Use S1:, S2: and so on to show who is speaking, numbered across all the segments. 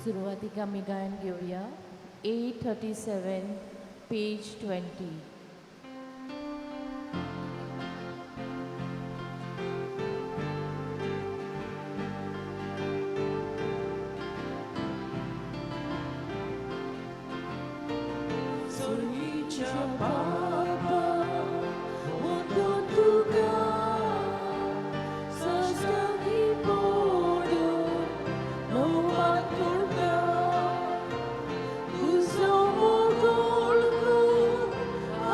S1: सुरवातीक आमी गायन घेवया 837, पेज 20.
S2: सोर्गीच्या बाबा वंदन तुका, साश्टांगी पडून नौबत करता. तुजो मोगोळ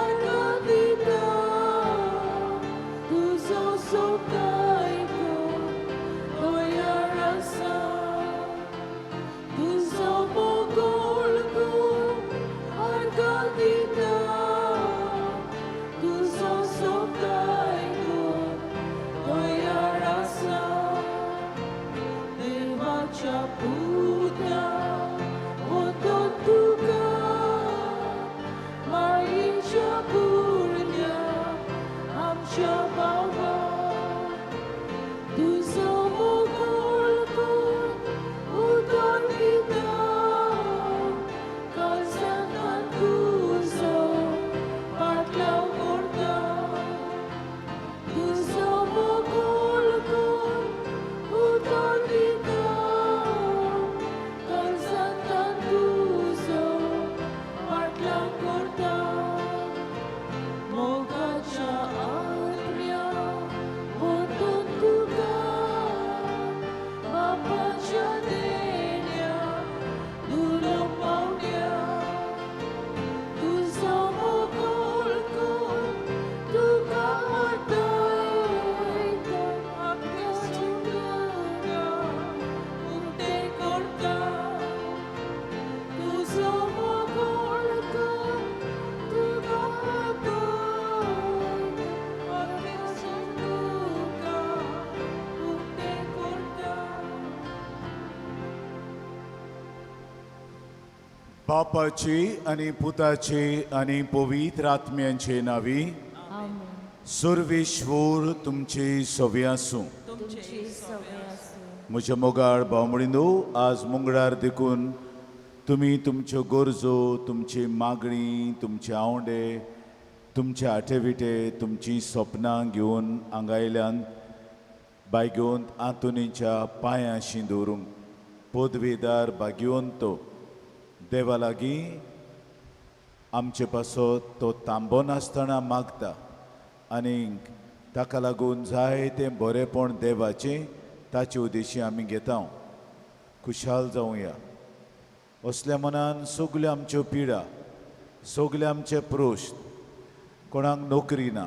S2: आर्गां दिता, तुजो सोबताय तयार आसा. तुजो मोगोळ आर्गां दिता, तुजो सोबताय तयार आसा. देवाच्या पुता वंदन तुका, मायेच्या भुरग्या आमच्या बाबा. तुजो मोगोळ उदक दिता, काळजांत तुजो पाटलाव करता. तुजो मोगोळ उदक दिता, काळजांत तुजो पाटलाव करता. मोगाच्या आत्म्या वंदन तुका, बापाच्या देण्या दुलो पावण्या. तुजो मोगोळ तुका वाटयता, तुका उक्ते करता. तुजो मोगोळ तुका वाटयता, तुका उक्ते करता.
S3: बापाची आनी पुताची आनी पवित्र आत्म्यांचे नावी.
S1: आमेन.
S3: सुर्वेश्वर तुमची सवी आसूं.
S1: तुमची सवय आसूं.
S3: म्हज्या मोगाळ भावमणिनो, आज मंगळार देखून तुमी तुमच्यो गरजो, तुमची मागणी, तुमचे आंवडे, तुमचे आटेविटे, तुमचीं सपनां घेवन हांगा आयल्यान बायगेवंत आंतोनीच्या पांयांशी दवरूंक. पदवेदार भाग्यवंत देवा लागीं आमचे पासत तो तांबो नासतना मागता आनीक ताका लागून जायतें बरेंपण देवाचें ताचे उद्देशी आमी घेता. खुशाल जावया. असल्या मनान सगल्यो आमच्यो पिडा, सगळे आमचे प्रश्न, कोणाक नोकरी ना,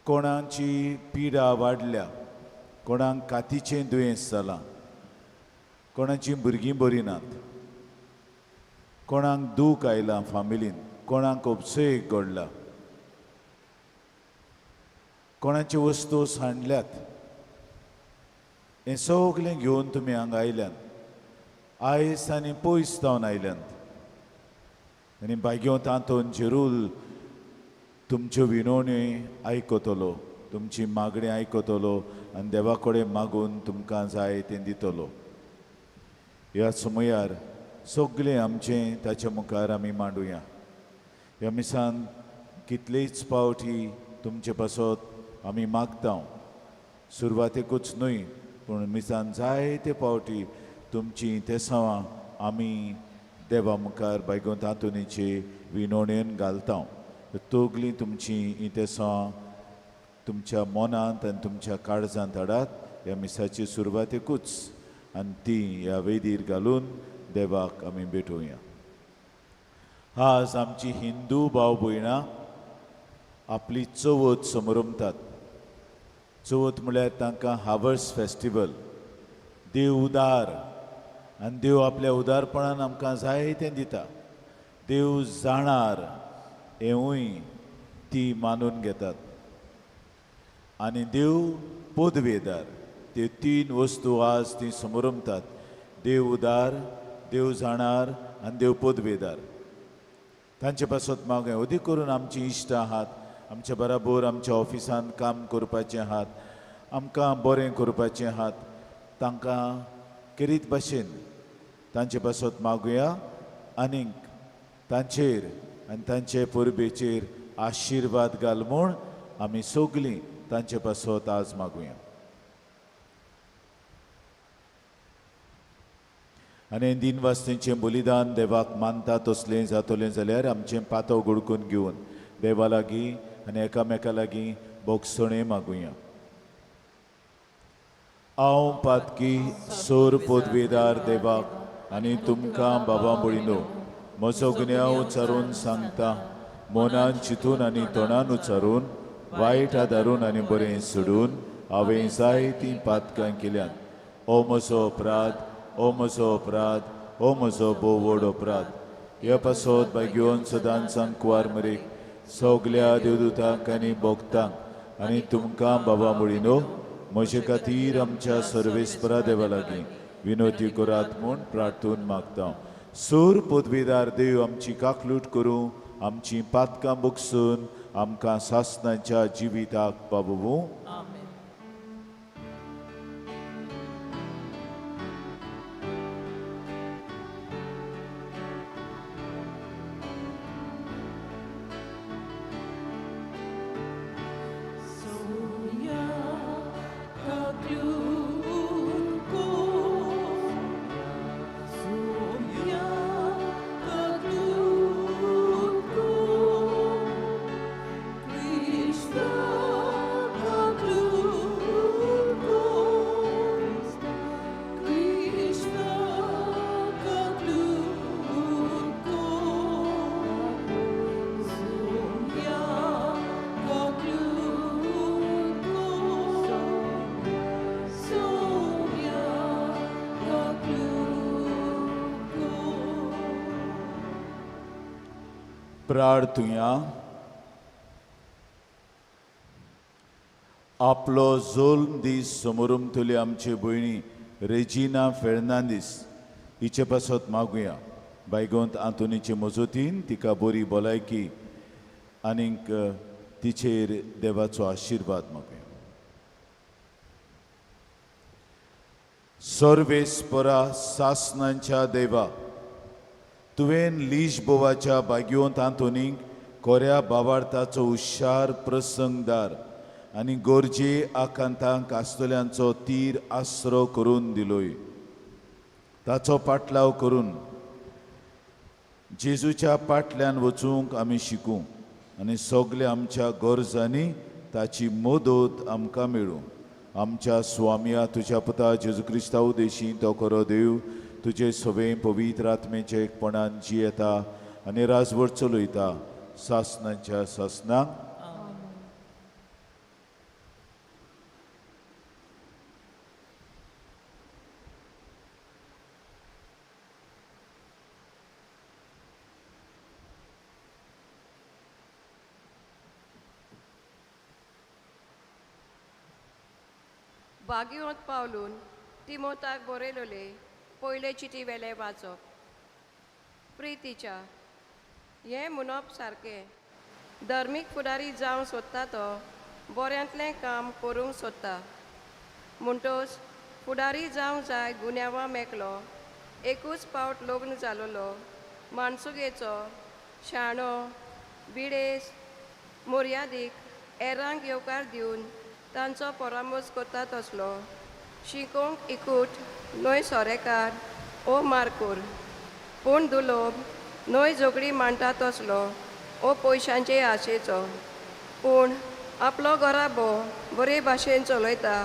S3: कोणाची पिडा वाडल्या, कोणाक कातीचें दुयेंस जालां, कोणाचीं भुरगीं बरीं नात, कोणाक दूख आयलां फामिलीन, कोणाक उपसयेक घडला, कोणाच्यो वस्तू सांडल्यात, हें सगलें घेवन तुमी हांगा आयल्यात. आयस आनी पयस जावन आयल्यात आनी भाग्यवंत आंतोन जेरूल तुमच्यो विनवण्यो आयकतलो, तुमची मागणी आयकतलो आनी देवा कडेन मागून तुमकां जाय तें दितलो. ह्या समयार सगळें आमचें ताच्या मुखार आमी मांडुया. ह्या मिसान कितलेच पावटी तुमचे पासत आमी मागता. सुरवातेकूच न्हय, पूण मिसान जायते पावटी तुमची तेसांवां आमी देवा मुखार बायगोंत आंतोनीचे विनवणेन घालता. तोगलीं तुमची ही तेसांवां तुमच्या मनांत आनी तुमच्या काळजांत हाडात ह्या मिसाची सुरवातेकूच आनी ती ह्या वेदीर घालून देवाक आमी भेटोवया. आज आमची हिंदू भाव भयणां आपली चवथ समरमतात. चवथ म्हळ्यार तांकां हावर्स फेस्टिवल. देव उदार आनी देव आपल्या उदारपणान आमकां जायतें दिता. देव जाणार हेंवूय ती मानून घेतात आनी देव पदवेदार. त्यो तीन वस्तू आज ती समरमतात: देव उदार, देव जाणार आनी देव पदवेदार. तांचे पासत मागूया. अदीक करून आमची इश्टां आहात, आमच्या बराबर आमच्या ऑफिसान काम करपाचें आहात, आमकां बरें करपाचें आहात, तांकां खेरीत भाशेन तांचे पासत मागुया आनीक तांचेर आनी तांचे परबेचेर आशिर्वाद घाल म्हूण आमी सगलीं तांचे पासत आज मागुया. आनी दिनवास्तेंचें बलिदान देवाक मानता तसलें जातलें जाल्यार आमचें पातो गुडकून घेवन देवा लागीं आनी एकामेका लागीं बोगसणें मागुया. हांव पातकी सोर पदवेदार देवाक आनी तुमकां बाबा भयणो म्हजो गुन्यांव उच्चारून सांगता, मनान चिंतून आनी तोंडान उच्चारून, वायट आदारून आनी बरें सोडून हांवें जायतीं पातकां केल्यांत. ओ म्हजो अपराध, ओ म्हजो अपराध, ओ म्हजो भोव व्हड अपराध. ह्या पासत भाग्योन सदांच कुवार मरेक सगल्या देवदूतांक आनी भोगतांक आनी तुमकां बाबा भयणो म्हजे खातीर आमच्या सर्वेस्परा देवा लागीं विनोती करात म्हूण प्रार्थून मागता. सूर पदवीदार देव आमची काकलूट करूं, आमची पातकां बगसून आमकां सासणाच्या जिविताक पावोवूं. प्रार्थुया. आपलो जोल्म दीस समोरुमतली आमचे भयणी रेजिना फेर्नांदीस हिचे पासत मागुया. बायगोंत आंतोनीचे मजतीन तिका बरी भलायकी आनीक तिचेर देवाचो आशिर्वाद मागुया. सर्वेस्परा सासनांच्या देवा, तुवें लीश बोवाच्या बागयोंत आंतोनीक कोऱ्या बावार्थाचो हुशार प्रसंगदार आनी गरजे आकांतांक आसतल्यांचो तीर आसरो करून दिलोय. ताचो पाटलाव करून जेजूच्या पाटल्यान वचूंक आमी शिकूं आनी सगल्या आमच्या गरजांनी ताची मदत आमकां मेळूं. आमच्या स्वामया तुज्या पुता जेजू क्रिस्ता उदेशी तो खरो देव तुजे सवे पवित्र आत्मेचे एकपणान जियेता आनी राजवट चलयता सासनाच्या सासनाक.
S4: बागियोंत पावलून तिमोताक बरयलोले पयले चिटी वेले वाचप. प्रितीच्या हें म्हणप सारकें, धर्मीक फुडारी जावंक सोदता तो बऱ्यांतलें काम करूंक सोदता, म्हणटच फुडारी जावंक जाय गुन्यांवा मेकलो, एकूच पावट लग्न जालोलो, माणसुगेचो, शाणो, बिडेस, मर्यादीक, एरांक येवकार दिवन तांचो परामर्श करता तसलो, शिकोवंक इकूट न्हय सोरेकार ओ मारकोर, पूण दुलोब न्हय झगडी मांडटा तसलो ओ पयशांचे आशेचो, पूण आपलो घराबो बरे भाशेन चलयता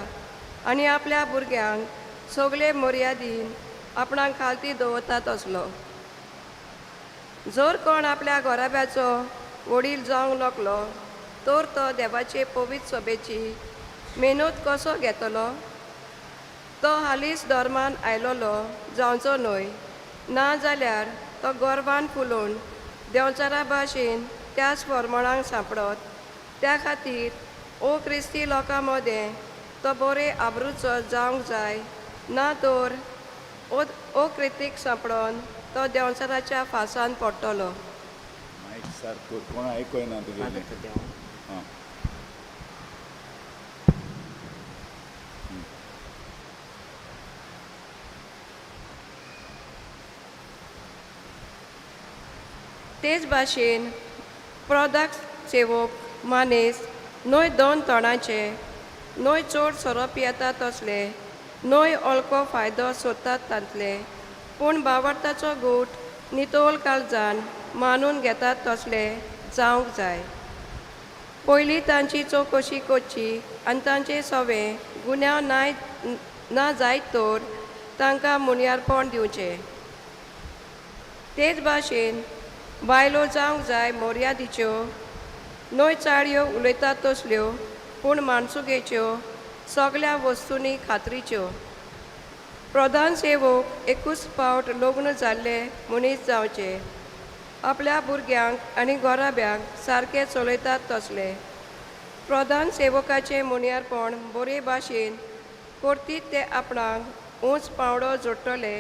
S4: आनी आपल्या भुरग्यांक सगळे मर्यादीन आपणाक खालती दवरता तसलो. जर कोण आपल्या घराब्याचो वडील जावंक लागलो तर तो देवाचे पवित्र सभेची मेहनत कसो घेतलो? तो हालींच धर्मान आयलोलो जावचो न्हय, ना जाल्यार तो गर्वान फुलोवन देंवचारा भाशेन त्याच फॉर्मोणांक सांपडत. त्या खातीर ओ क्रिस्ती लोकां मदें तो बरे आबरूचो जावंक जाय, ना तर ओ क्रितीक सांपडोन तो देंवचाराच्या फासान पडटलो.
S3: सारको कोण आयकयना तुगेलें. आं
S4: तेच भाशेन प्रॉडक्ट सेवक मानेस न्हय दोन तोंडाचे न्हय चड सोरो पियेता तसले न्हय हलको फायदो सोदतात तांतले पूण बावडताचो गूट नितोल काळजान मानून घेतात तसले जावंक जाय. पयलीं तांची चवकशी करची आनी तांचे सवे गुन्यांव नाय ना जायत तर तांकां मुनियारपण दिवचें. तेच भाशेन बायलो जावंक जाय मर्यादीच्यो न्हय चाळयो उलयतात तसल्यो पूण माणसुगेच्यो सगळ्या वस्तूंनी खात्रीच्यो. प्रधान सेवक एकूच फावट लग्न जाल्ले मनीस जावचे आपल्या भुरग्यांक आनी घराब्यांक सारके चलयतात तसले. प्रधान सेवकाचें मुनियारपण बरे भाशेन करतीत ते आपणाक ऊंच पांवडो जोडटले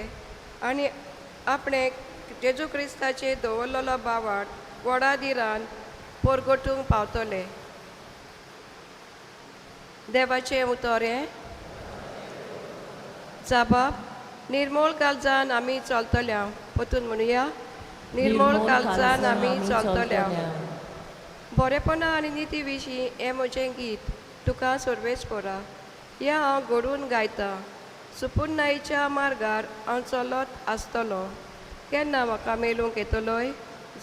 S4: आनी आपणे जेजू क्रिस्ताचेर दवरलेलो बावाट व्हडा दिरान परगटूंक पावतले. देवाचें उतर हें जाबाब निर्मोळ काळजान आमी चलतल्या. परतून म्हणुया, निर्मोळ काळजान आमी चलतल्या. बरेपणा आनी निती विशीं हें म्हजें गीत तुका सर्वेस पोरा हें हांव घडून गायतां. सुपुन्नाईच्या मार्गार हांव चलत आसतलो. केन्ना म्हाका मेळूंक येतलोय?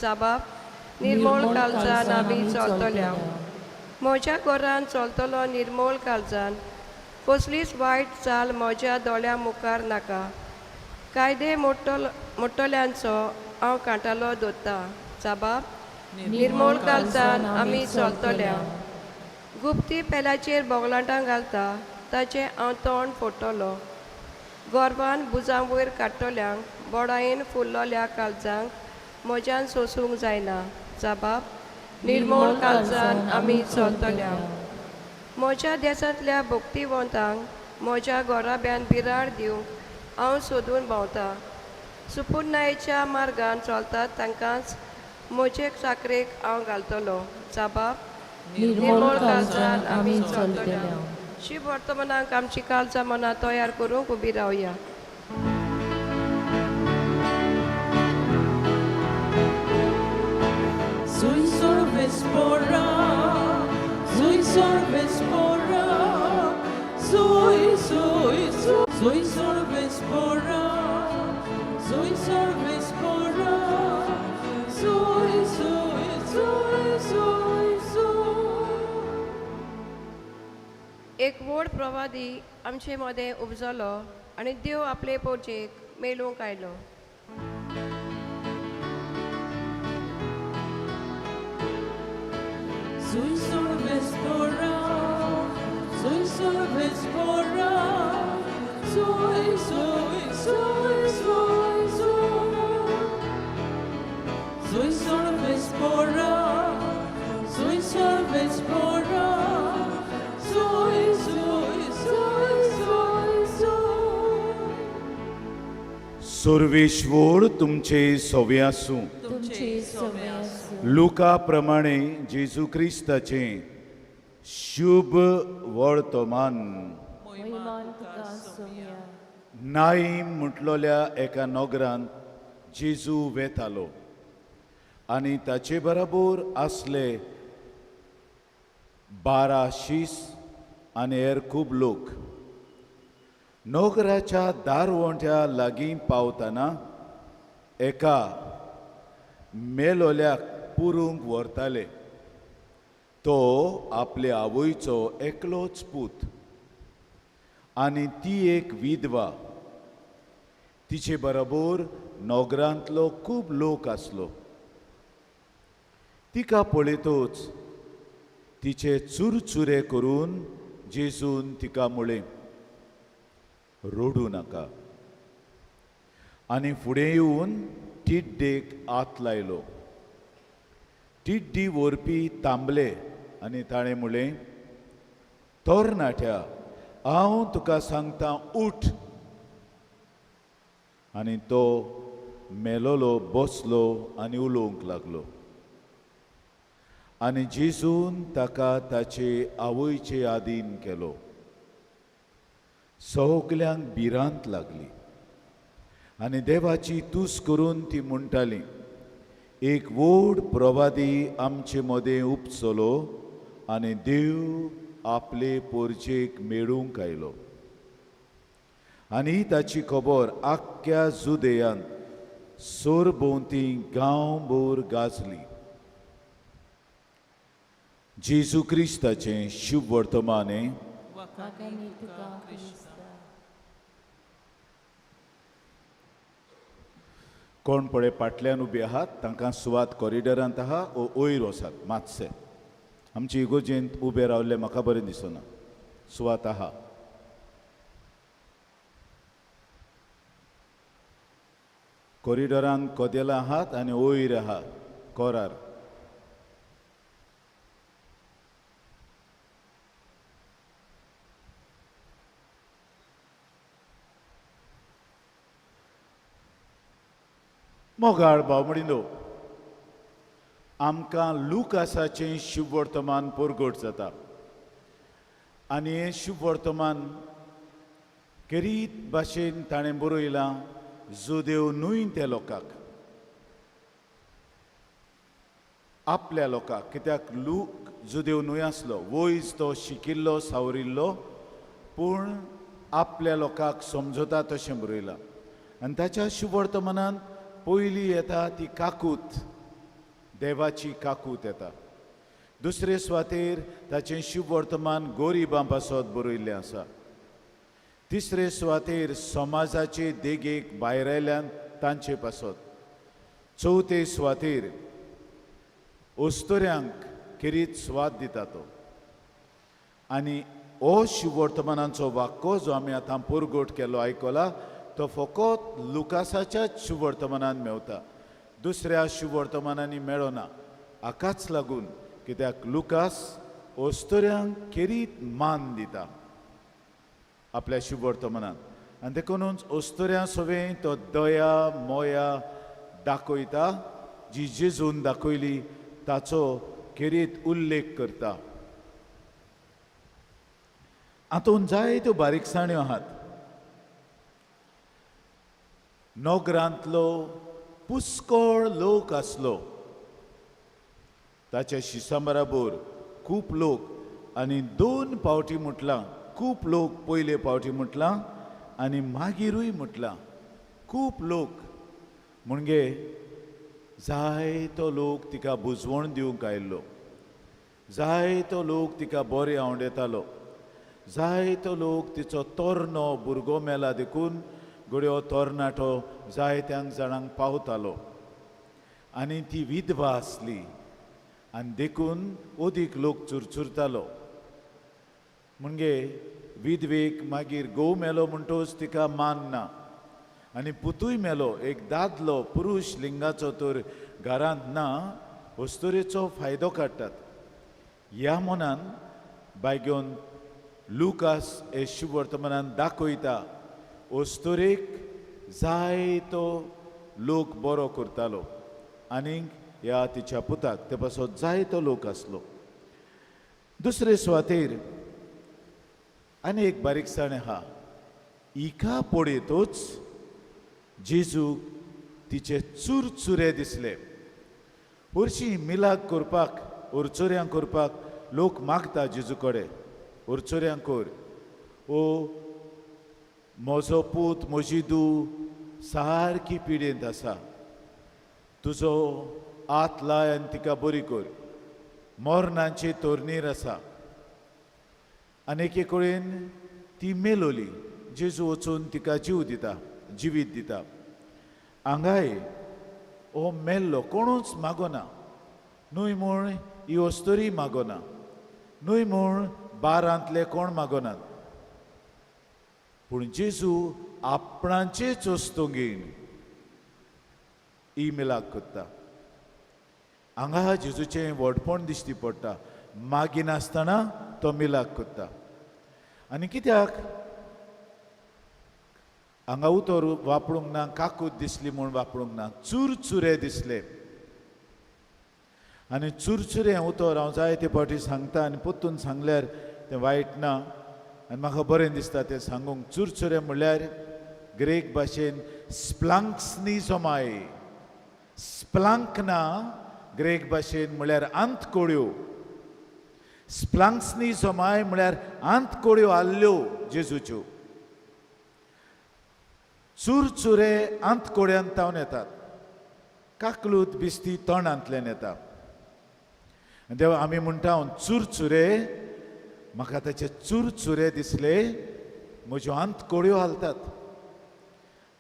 S4: जाबाब निर्मोळ काळजान आमी चलतल्या. म्हज्या घरान चलतलो निर्मोळ काळजान. कसलीच वायट चाल म्हज्या दोळ्यां मुखार नाका. कायदे मोडटलो मोडटल्यांचो हांव कांटालो दवरतां. जाबाब निर्मोळ काळजान आमी चलतल्या. गुप्ती पेल्याचेर बोगलाटां घालता ताचें हांव तोंड फोडटलो. गोरवान भुजां वयर काडटल्यांक बोडायेन फुल्लोल्या काळजांक म्हज्यान सोसूंक जायना. जाबाब निर्मोळ काळजान आमी चलतल्या. म्हज्या देसांतल्या भक्तिवंतांक म्हज्या घराब्यान बिराड दिवंक हांव सोदून भोंवतां. सुपुर्नायेच्या मार्गान चलतात तांकांच म्हजे साकरेक हांव घालतलो. जाबाब
S1: निर्मोळ काळजान आमी चलतल्या.
S4: शिव वर्तमानाक आमची काळजां मनां तयार करूंक उबी रावया.
S2: Sui sorves pora, sui sorves pora, sui sui sui sui sorves pora, sui sorves pora, sui sui sui sui sui.
S4: एक व्हड प्रवादी आमचे मदें उपजलो आनी देव आपले पोजेक मेळूंक आयलो.
S2: Sui sorves pora, sui sorves pora, sui sui sui sui sui. Sui sorves pora, sui sorves pora, sui sui sui sui sui.
S3: Sarveshwar तुमचे सोवे आसूं.
S1: तुमचे सवे आसूं.
S3: लुका प्रमाणे जेजू क्रिस्ताचें शुभ वर्तमान.
S1: महिमान तुका सोम्या.
S3: नाईम म्हटलोल्या एका नगरांत जेजू वेतालो आनी ताचे बराबर आसले 12 शीस आनी हेर खूब लोक. नगराच्या दारवंट्या लागीं पावतना एका मेलोल्याक पुरूंक व्हरताले. तो आपले आवयचो एकलोच पूत आनी ती एक विधवा. तिचे बरोबर नगरांतलो खूब लोक आसलो. तिका पळयतच तिचे चुरचुरे करून जेजून तिका म्हळें, रडूं नाका. आनी फुडें येवन टिड्डेक हात लायलो. टिड्डी व्हरपी थांबले आनी ताणें म्हळें, तरणाट्या, हांव तुका सांगता, उठ. आनी तो मेलोलो बसलो आनी उलोवंक लागलो. आनी जेजून ताका ताचे आवयचे आदीन केलो. सगल्यांक भिरांत लागली आनी देवाची तूस करून ती म्हणटाली, एक व्हड प्रवादी आमचे मदें उपसलो आनी देव आपले पोरचेक मेळूंक आयलो आनी ताची खबर आख्ख्या जुदेयांत सरभोंवती गांवभर गाजली. जेजू क्रिस्ताचें शुभ वर्तमान हें.
S1: वाखाणी तुका क्रिस्ता.
S3: कोण पळय फाटल्यान उबी आहात तांकां सुवात कॉरिडोरांत आहा ओ वयर वसात मातशे. आमचे इगोजेंत उबे रावल्ले म्हाका बरें दिसना. सुवात आहा. कॉरिडोरांत कदेलां आहात आनी वयर आहा कोरार. मोगाळ भाव-भयणींनो, आमकां लुकासाचें शुभवर्तमान परगट जाता आनी हें शुभवर्तमान खेरीत भाशेन ताणें बरयलां जुदेव न्हय त्या लोकांक, आपल्या लोकांक. कित्याक लूक जुदेव न्हय आसलो, वयज तो शिकिल्लो सावरिल्लो, पूण आपल्या लोकांक समजता तशें बरयलां. आनी ताच्या शुभवर्तमानांत पयली येता ती काकूत, देवाची काकूत येता. दुसरे सुवातेर ताचें शुभवर्तमान गोरिबां पासत बरयल्लें आसा. तिसरे सुवातेर समाजाचे देगेक भायर आयल्यान तांचे पासत. चवथे सुवातेर अस्तुऱ्यांक खेरीत सुवात दिता तो. आनी हो शुभवर्तमानाचो वाक्को जो आमी आतां परगट केलो आयकला तो फकत लुकासाच्याच शुभवर्तमानान मेवता, दुसऱ्या शुभवर्तमानांनी मेळना. हाकाच लागून कित्याक लुकास अस्तुऱ्यांक खेरीत मान दिता आपल्या शुभवर्तमानान आनी देखूनच अस्तुऱ्यां सवें तो दया मोया दाखयता जी जेजून दाखयली ताचो खेरीत उल्लेख करता. हातूंत जायत्यो बारीकसाण्यो आहात. नगरांतलो पुष्कळ लोक आसलो, ताच्या शिसां बराबर खूब लोक, आनी दोन पावटी म्हटलां खूब लोक, पयले पावटी म्हटलां आनी मागीरूय म्हटलां खूब लोक, म्हणजे जायतो लोक तिका बुजवण दिवंक आयिल्लो, जायतो लोक तिका बरें आवडटालो, जायतो लोक तिचो तरणो भुरगो मेला देखून घडयो तरणाटो जायत्यांक जाणांक पावतालो. आनी ती विधवा आसली आनी देखून अदीक लोक चुरचुरतालो. म्हणजे विधवेक मागीर घोव मेलो म्हणटकच तिका मान ना, आनी पुतूय मेलो, एक दादलो पुरूश लिंगाचो तर घरांत ना, अस्तुरेचो फायदो काडटात. ह्या मनान बायगेवन लुकास हे शुभवर्तमानान दाखयता अस्तुरेक जायतो लोक बरो करतालो आनीक ह्या तिच्या पुताक ते पासत जायतो लोक आसलो. दुसरे सुवातेर आनी एक बारीकसाण आहा, हिका पळयतच जेजूक तिचे चुरचुरे दिसले. हरशीं मिलाग करपाक उरचुऱ्यां करपाक लोक मागता जेजू कडेन, उरचुऱ्यां कर, ओ म्हजो पूत म्हजी धूव सारकी पिडेंत आसा, तुजो हात लाय आनी तिका बरी कर, मरणाचे तोरणीर आसा. आनी एके कडेन ती मेलोली, जेजू वचून तिका जीव दिता, जिवीत दिता. हांगाय हो मेल्लो कोणूच मागोना, न्हय म्हूण ही अस्तुरी मागोना, न्हय म्हूण बारांतले कोण मागोनात, पूण जेजू आपणाचेच वस्तुंगीन ही मिलाग करता. हांगा जेजूचें व्हडपण दिश्टी पडटा, मागिनासतना तो मिलाग करता. आनी कित्याक हांगा उतर वापरूंक ना, काकूत दिसली म्हूण वापरूंक ना, चुरचुरे दिसले. आनी चुरचुरे उतर हांव जायते फावटी सांगता आनी परतून सांगल्यार तें वायट ना आनी म्हाका बरें दिसता तें सांगूंक. चुरचुरे म्हणल्यार ग्रीक भाशेन स्प्लांक्सनी जमाय, स्प्लांकना ग्रेक भाशेन म्हळ्यार आंतकोड्यो. स्प्लांक्सनी जमाय म्हळ्यार आंतकोड्यो हाल्ल्यो जेजूच्यो. चुरचुरे आंतकोड्यान तावन येतात, काकलूत बिस्ती तोंडांतल्यान येता. देवा आमी म्हणटा चुरचुरे, म्हाका ताचे चुरचुरे दिसले, म्हज्यो आंतकोड्यो हालतात,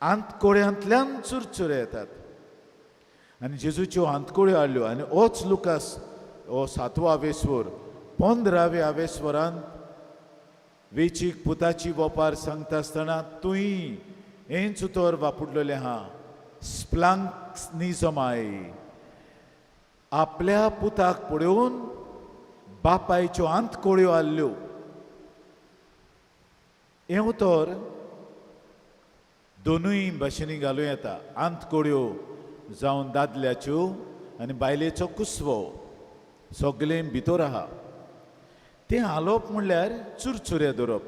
S3: आंतकोड्यांतल्यान चुरचुरे येतात. आनी जेजूच्यो आंतकोड्यो हाडल्यो. आनी होच लुकास हो सातवो आवेस्वर 15व्या आवेस्वरांत वेचीक पुताची वपार सांगता आसतना तुंय हेंच उतर वापरलेलें आहा, स्प्लांक्सनिजमाय. आपल्या पुताक पळोवन बापायच्यो आंतकोळ्यो हाल्ल्यो. हें उतर दोनूय भाशेंनी घालूं येता, आंतकोड्यो जावन दादल्याच्यो आनी बायलेचो कुसवो सगळें भितर आहा. तें हालोवप म्हणल्यार चुरचुरे दवरप.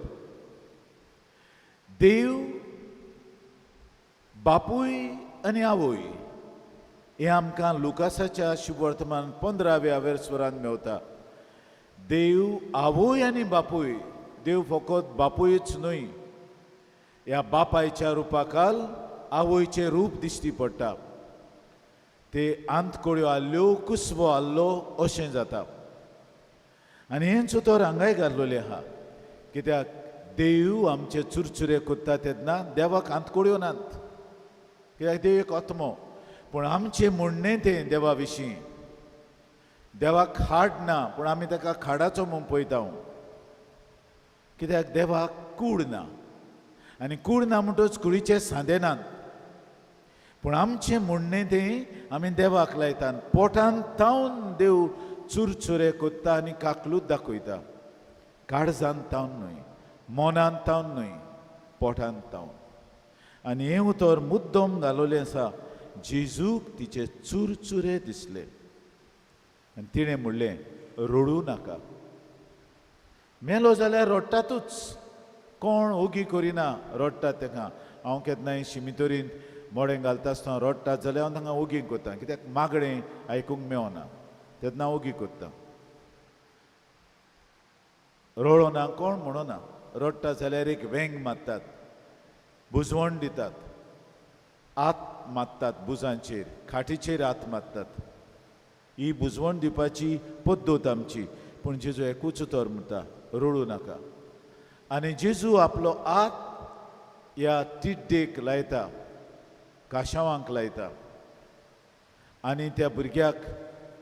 S3: देव बापूय आनी आवय हें आमकां लुकासाच्या शुभवर्तमान 15व्या वेर्सवरान मेवता. देव आवय आनी बापूय, देव फकत बापूयच न्हय, ह्या बापायच्या रुपाकाल आवयचें रूप दिश्टी पडटा. ते आंतकोड्यो हाल्ल्यो, कुसवो हाल्लो अशें जाता. आनी हेंच उतर हांगाय घातलेलें आहा, कित्याक देव आमचे चुरचुरे कोत्ता तेन्ना देवाक आंतकोड्यो नात, कित्याक देव एक आत्मो. पूण आमचें म्हणणें तें देवा विशीं, देवाक खाड ना पूण आमी ताका खाडाचो म्हूण पळयता, कित्याक देवाक कूड ना आनी कूड ना म्हणटकच कुडीचे सांदे नात. पूण आमचें म्हणणें तें आमी देवाक लायतात. पोटान तावन देव चुरचुरे कोत्ता आनी काकलूत दाखयता, काळजान तावन न्हय, मनान तावन न्हय, पोटान तावन. आनी हें उतर मुद्दम घालोलें आसा, जेजूक तिचे चुरचुरे दिसले आनी तिणें म्हणलें रडूं नाका. मेलो जाल्यार रडटातूच, कोण ओगी करिना, रडटात ताका. हांव केन्नाय शिमितोरींत मोडें घालता आसतना रडटात जाल्यार हांव तांकां ओगी करता, कित्याक मागणें आयकूंक मेवना तेन्ना ओगी करता. रडोना कोण म्हणना, रडटा जाल्यार एक वेंग मारतात, बुजवण दितात, हात मारतात बुजांचेर, खाटीचेर हात मारतात. ही बुजवण दिवपाची पद्दत आमची. पूण जेजू एकूच उतर म्हणटा, रडूं नाका. आनी जेजू आपलो हात ह्या तिड्डेक लायता, काशावांक लायता आनी त्या भुरग्याक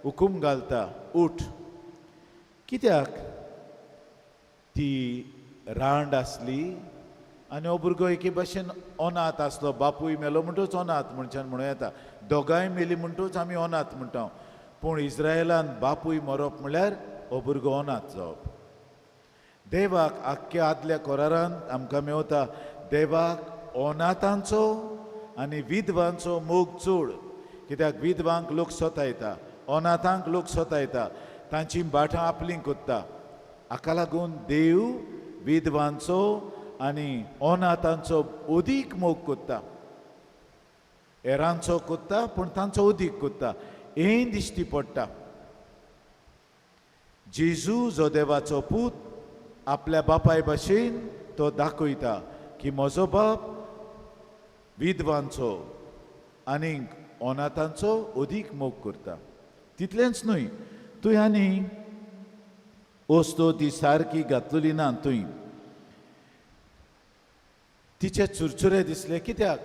S3: हुकूम घालता, उठ. कित्याक ती रांड आसली आनी हो भुरगो एके भाशेन अनाथ आसलो. बापूय मेलो म्हणटूच अनाथ म्हणच्यान म्हणूं येता, दोगांय मेली म्हणटूच आमी अनाथ म्हणटा. पूण इस्रायलान बापूय मरप म्हणल्यार हो भुरगो अनाथ जावप. देवाक आख्ख्या आदल्या करारांत आमकां मेवता, देवाक अनाथांचो आनी विधवांचो मोग चड, कित्याक विधवांक लोक सोतायता, अनाथांक लोक सोतायता, तांची बाठां आपलीं कोत्ता. हाका लागून देव विधवांचो आनी अनाथांचो अदीक मोग कोत्ता, हेरांचो कोत्ता पूण तांचो अदीक कोत्ता, हें दिश्टी पडटा. जेजू जो देवाचो पूत आपल्या बापाय भाशेन तो दाखयता की म्हजो बाप विधवांचो आनी अनाथांचो अदीक मोग करता. तितलेंच न्हय, तुवें आनी वस्तू ती सारकी घातलेली ना, तुवें तिचे चुरचुरे दिसले, कित्याक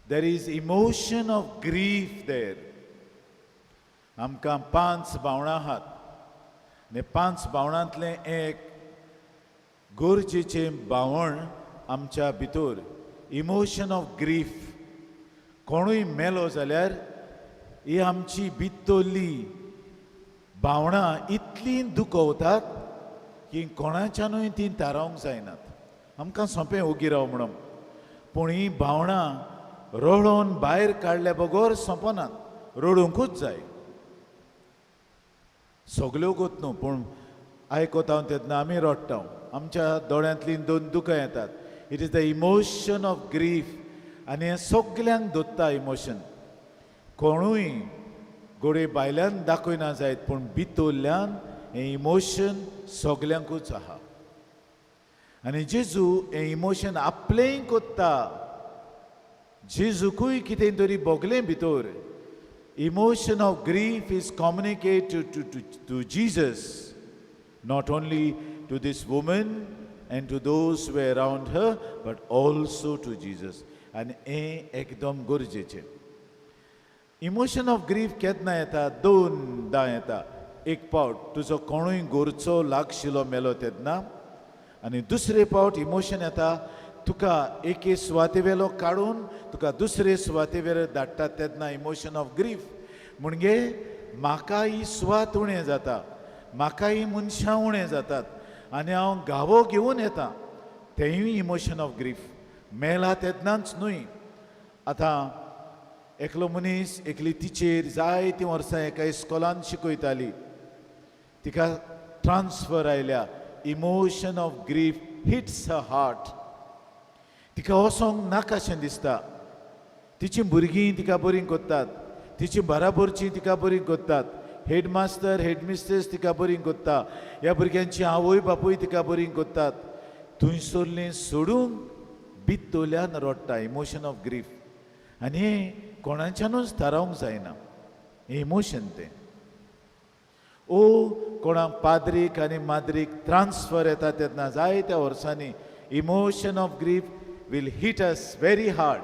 S3: there is emotion of grief there. आमकां 5 भावणां आहात आनी 5 भावणांतलें एक गरजेचें भावण आमच्या भितर इमोशन ऑफ ग्रीफ. कोणूय मेलो जाल्यार ही आमची भितरली भावणां इतलीं दुखवतात की कोणाच्यानूय तीं थारावंक जायनात. आमकां सोंपें ओगी राव म्हणून, पूण ही भावणां रडोवन भायर काडल्या बगर सोंपनात, रडूंकूच जाय. सगल्यो गोत न्हू, पूण आयकता तेन्ना आमी रडटा, आमच्या दोळ्यांतलीं 2 दुकां येतात. It is the emotion of grief. आनी हें सगल्यांक धरता इमोशन. कोणूय घडये भायल्यान दाखयना जायत, पूण भितरल्यान हें इमोशन सगल्यांकूच आहा. आनी जेजू हें इमोशन आपलेंय कोत्ता. जेजूकूय कितें तरी भोगलें भितर. Emotion of grief is communicated to Jesus, not only to this woman and to those who were around her, but also to Jesus. आनी हें एकदम गरजेचें. इमोशन ऑफ ग्रीफ केन्ना येता? दोनदां येता. एक पावट तुजो कोणूय गोरचो लागशिलो मेलो तेन्ना, आनी दुसरे पावट इमोशन येता तुका एके सुवातेवेलो काडून तुका दुसरे सुवातेवेर धाडटात तेन्ना इमोशन ऑफ ग्रीफ. म्हणजे म्हाका ही सुवात उणें जाता, म्हाका ही मनशां उणें जातात आनी हांव गावो घेवन येता, तेंयूय इमोशन ऑफ ग्रीफ. मेला तेन्नाच न्हय. आतां एकलो मनीस एकली टिचेर जायतीं वर्सां एका इस्कॉलान शिकयताली, तिका ट्रान्सफर आयल्या. Emotion of grief hits her heart. तिका वचोंक नाकाशें दिसता. तिचीं भुरगीं तिका बरीं कोत्तात, तिचीं बराबरचीं तिका बरीं कोत्तात, हेडमास्टर हेडमिस्ट्रेस तिका बरीं कोत्ता, ह्या भुरग्यांची आवय बापूय तिका बरीं कोत्तात. थंयसरलें सोडूंक भितरल्यान रडटा. Emotion of grief. आनी हें कोणाच्यानूच थारावंक जायना, हें इमोशन तें. ओ कोणाक पाद्रीक आनी माद्रीक ट्रान्सफर येता तेन्ना जायत्या वर्सांनी emotion of grief will hit us very hard.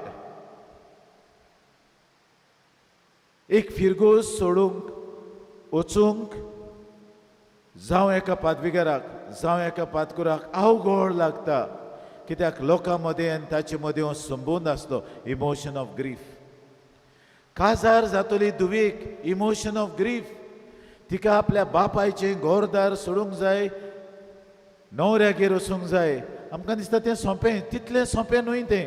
S3: एक फिरगोज सोडूंक वचूंक जावं एका पादविगाराक जावं एका पादकुराक अवघड लागता, कित्याक लोकां मदें आनी ताचे मदें हो संबंद आसलो. Emotion of grief. काजार जातली धुवेक इमोशन ऑफ ग्रीफ. तिका आपल्या बापायचें घरदार सोडूंक जाय, न्हवऱ्यागेर वचूंक जाय. आमकां दिसता तें सोंपें, तितलें सोंपें न्हय तें.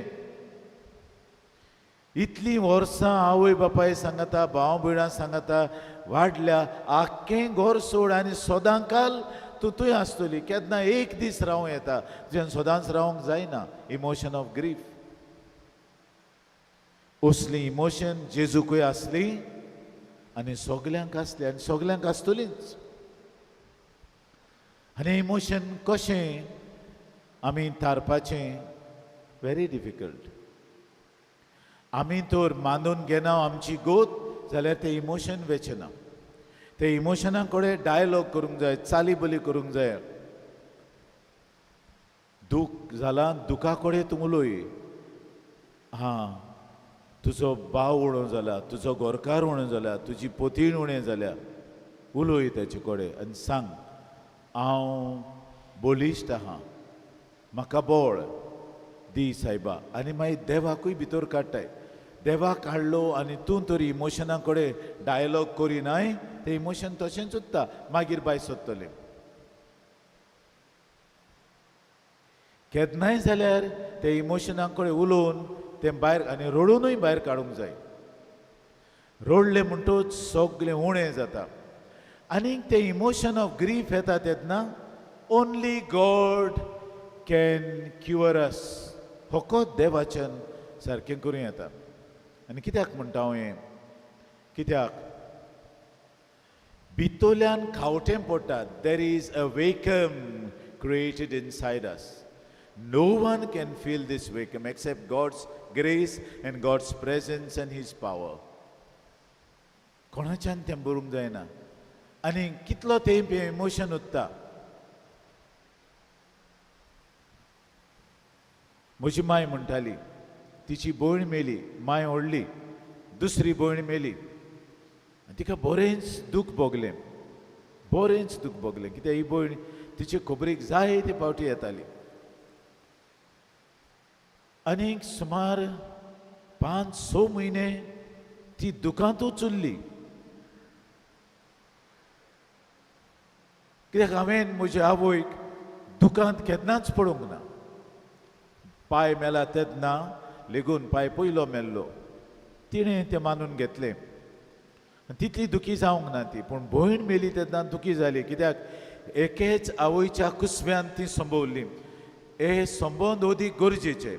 S3: इतलीं वर्सां आवय बापाय सांगता, भाव भयणां सांगता वाडल्या, आख्खें घर सोड आनी सदांकाल तूं थंय आसतली. केन्ना एक दीस रावूं येता, तुज्यान सदांच रावंक जायना. Emotion of grief. असली इमोशन जेजूकूय आसली आनी सगल्यांक आसली आनी सगल्यांक आसतलीच. आनी इमोशन कशें आमी थारपाचें? Very difficult. आमी तर मानून घेना आमची गोत जाल्यार तें इमोशन वेचें ना. ते इमोशना कडेन डायलॉग करूंक जाय, चाली बोली करूंक जाय. दूख जालां, दुखा कडेन तूं उलय. हां, तुजो भाव उणो जाला, तुजो घरकार उणो जाला, तुजी पोतीण उणें जाल्या, उलय ताचे कडेन आनी सांग हांव बळिश्ट आहा, म्हाका बळ दी सायबा. आनी मागीर देवाकूय भितर काडटाय. देवाक काडलो आनी तूं तरी इमोशना कडेन डायलॉग करिनाय, तें इमोशन तशेंच उरता, मागीर बाय सोदतलें. केन्नाय जाल्यार ते इमोशना कडेन उलोवन तें भायर आनी रडुनूय भायर काडूंक जाय. रडलें म्हणटूच सगळें उणें जाता. आनीक तें इमोशन ऑफ ग्रीफ येता तेन्ना only God can cure us. फकत देवाच्यान सारकें करूं येता. आनी कित्याक म्हणटा हांव हें? कित्याक भितरल्यान खावटें पडटा. There is a vacuum created inside us. No one can fill this vacuum except God's grace and God's presence and his power. कोणाच्यान तें बरोवंक जायना. आनी कितलो तेंप हें इमोशन उरता. म्हजी माय म्हणटाली, तिची भयण मेली, माय व्हडली, दुसरी भयण मेली आनी तिका बरेंच दूख भोगलें, बरेंच दूख भोगलें. कित्याक ही भयण तिचे खबरेक जायते फावटी येताली. आनीक सुमार 5-6 म्हयने ती दुखांतूच उरली. कित्याक हांवें म्हजे आवयक दुखांत केन्नाच पडूंक ना. पाय मेला तेन्ना लेगून पाय पयलो मेल्लो, तिणें तें मानून घेतलें. तितली दुखी जावंक ना ती, पूण भयण मेली तेन्ना दुखी जाली. कित्याक एकेच आवयच्या कुसव्यान ती संभवली. हे संबंद अदीक गरजेचे.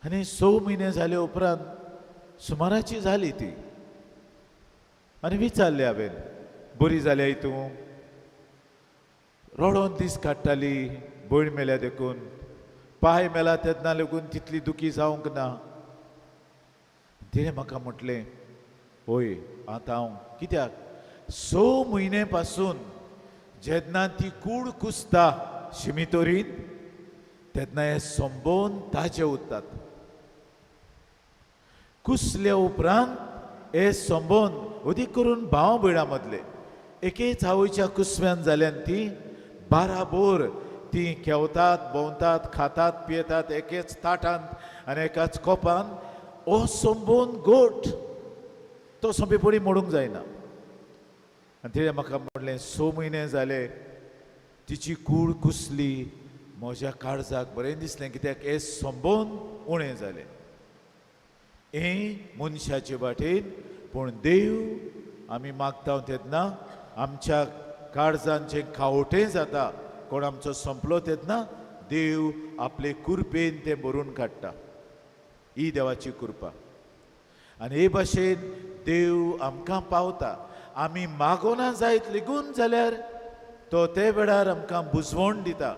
S3: आनी 6 म्हयने जाले उपरांत सुमाराची जाली ती. आनी विचारलें हांवें, बरी जाली तूं? रडोन दीस काडटाली, भयण मेल्या देखून, पांय मेला तेन्ना लेगून तितली दुखी जावंक ना. तिणें म्हाका म्हटलें, हय आतां हांव कित्याक 6 म्हयने पासून जेन्ना ती कूड कुसता शिमितोरींत तेन्ना हे संबोवन ताजे उरतात. कुसल्या उपरांत हे संबोवन अदीक करून भाव भयणां मदले एकेच आवयच्या कुसव्यान जाल्यान ती बाराबोर ती खेवतात, भोंवतात, खातात, पियेतात एकेच ताटांत आनी एकाच कोपान. हो संबोवन गोट तो सोंपेपणी मोडूंक जायना. आनी तिणें म्हाका म्हणलें, 6 म्हयने जाले तिची कूड कुसली, म्हज्या काळजाक बरें दिसलें कित्याक हे संबोवन उणें जालें. हें मनशाचे वाटेन, पूण देव आमी मागता तेन्ना आमच्या काळजान जें खावटें जाता, कोण आमचो सोंपलो तेन्ना देव आपले कुरपेन तें भरून काडटा. ही देवाची कृपा. आनी हे भाशेन देव आमकां पावता. आमी मागोना जायत लेगून जाल्यार तो ते वेळार आमकां बुजवण दिता.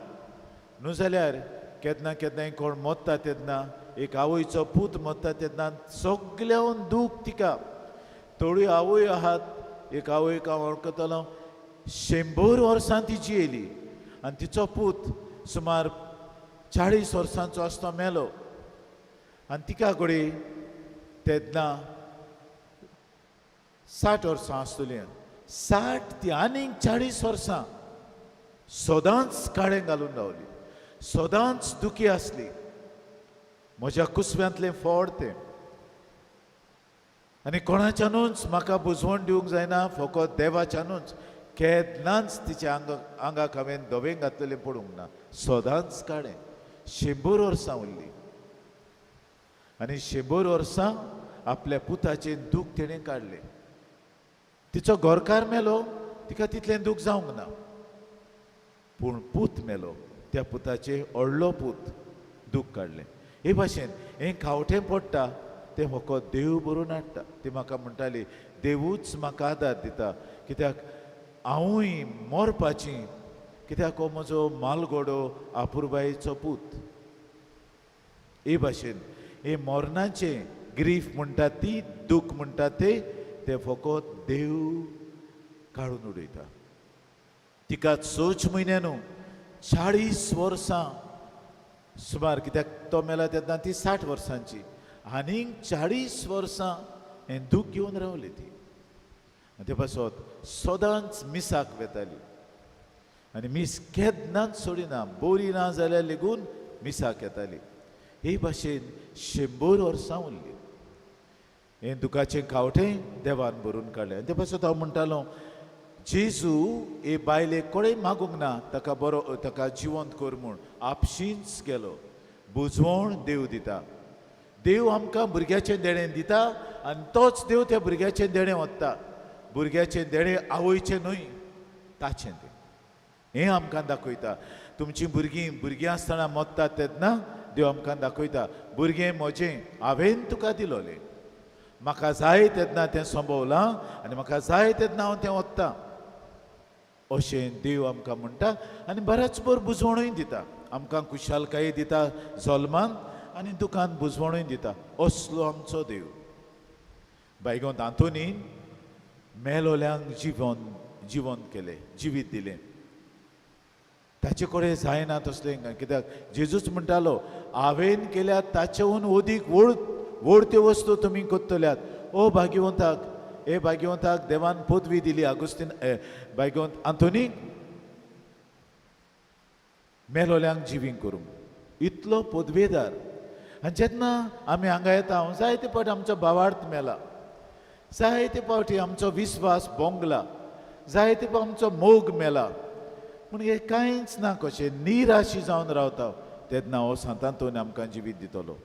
S3: न्हू जाल्यार केन्ना केन्नाय कोण मोत्ता तेन्ना, एक आवयचो पूत मोत्ता तेन्ना सगल्यान दूख तिका. थोडी आवय आहात, एक आवयक हांव वळखतलो, 100 वर्सां तिची येयली आनी तिचो पूत सुमार 40 वर्सांचो आसतो मेलो. आनी तिका घडये तेन्ना 60 वर्सां आसतलीं, 60 ती आनीक 40 वर्सां सदांच काळें घालून रावली, सदांच दुखी आसली. म्हज्या कुसव्यांतलें फोड तें. आनी कोणाच्यानूच म्हाका बुजवण दिवंक जायना, फकत देवाच्यानूच. केन्नाच तिच्या आंगाक हांवें धवें घातलेलें पडूंक ना, सदांच काळें. 100 वर्सां उरली आनी 100 वर्सां आपल्या पुताचें दूख तिणें काडलें. तिचो घरकार मेलो, तिका तितलें दूख जावंक ना, पूण पूत मेलो, त्या पुताचें व्हडलो पूत दूख काडलें. हे भाशेन हें खावटें पडटा तें फकत देव भरून हाडटा. ती म्हाका म्हणटाली, देवूच म्हाका आदार दिता, कित्याक हांवूय मरपाची, कित्याक हो म्हजो मालगोडो आपुरबायेचो पूत. हे भाशेन हे मरणाचें ग्रीफ म्हणटा ती, दूख म्हणटा ते, तें फकत देव काडून उडयता. तिका 6 म्हयने न्हू 40 वर्सां सुमार, कित्याक तो मेला तेन्ना ती 60 वर्सांची, आनीक 40 वर्सां हें दूख घेवन रावली ती. आनी ते पासत सदांच मिसाक वेताली आनी मीस केन्नाच सोडिना, बरी ना जाल्यार लेगून मिसाक येताली. हे भाशेन 100 वर्सां उरली. हें दुखाचें खावटें देवान भरून काडलें. आनी ते पासत हांव म्हणटालो, जेजू हे बायलेक कोणें मागूंक ना ताका बरो, ताका जिवंत कर म्हूण, आपशींच गेलो. बुजवण देव दिता. देव आमकां भुरग्याचें देणें दिता आनी तोच देव त्या भुरग्याचें देणें वता. भुरग्याचें देणें आवयचें न्हय, ताचें तें. हें आमकां दाखयता. तुमचीं भुरगीं भुरगीं आसतना मोत्तात तेन्ना देव आमकां दाखयता, भुरगें म्हजें हांवें तुका दिलोलें, म्हाका जाय तेन्ना तें संभवलां आनी म्हाका जाय तेन्ना हांव तें वत्तां, अशें देव आमकां म्हणटा. आनी बऱ्याच बर बुजवणूय दिता आमकां, खुशालकाय दिता जल्मान आनी दुकान बुजवणूय दिता. असलो आमचो देव. बायगोंत आंतोनीन मेलोल्यांक जिवन केलें, जिवीत दिलें. ताचे कडेन जायना तसलें, कित्याक जेजूच म्हणटालो, हांवें केल्या ताचेहून अदीक व्हड त्यो वस्तू तुमी करतल्यात. ओ भाग्यवंताक, हे भाग्यवंताक देवान पदवी दिली आगुस्तीन भाग्यवंत आंतोनीक मेलोल्यांक जिवींक करूंक, इतलो पदवेदार. आनी जेन्ना आमी हांगा येता, हांव जायते फावटी आमचो भावार्थ मेला, जायते फावटी आमचो विस्वास बोंगला, जायते फावटी आमचो मोग मेला, पूण हें कांयच ना, कशें निराशी जावन रावता तेन्ना हो सांत आंतोनी आमकां जिवीत दितलो.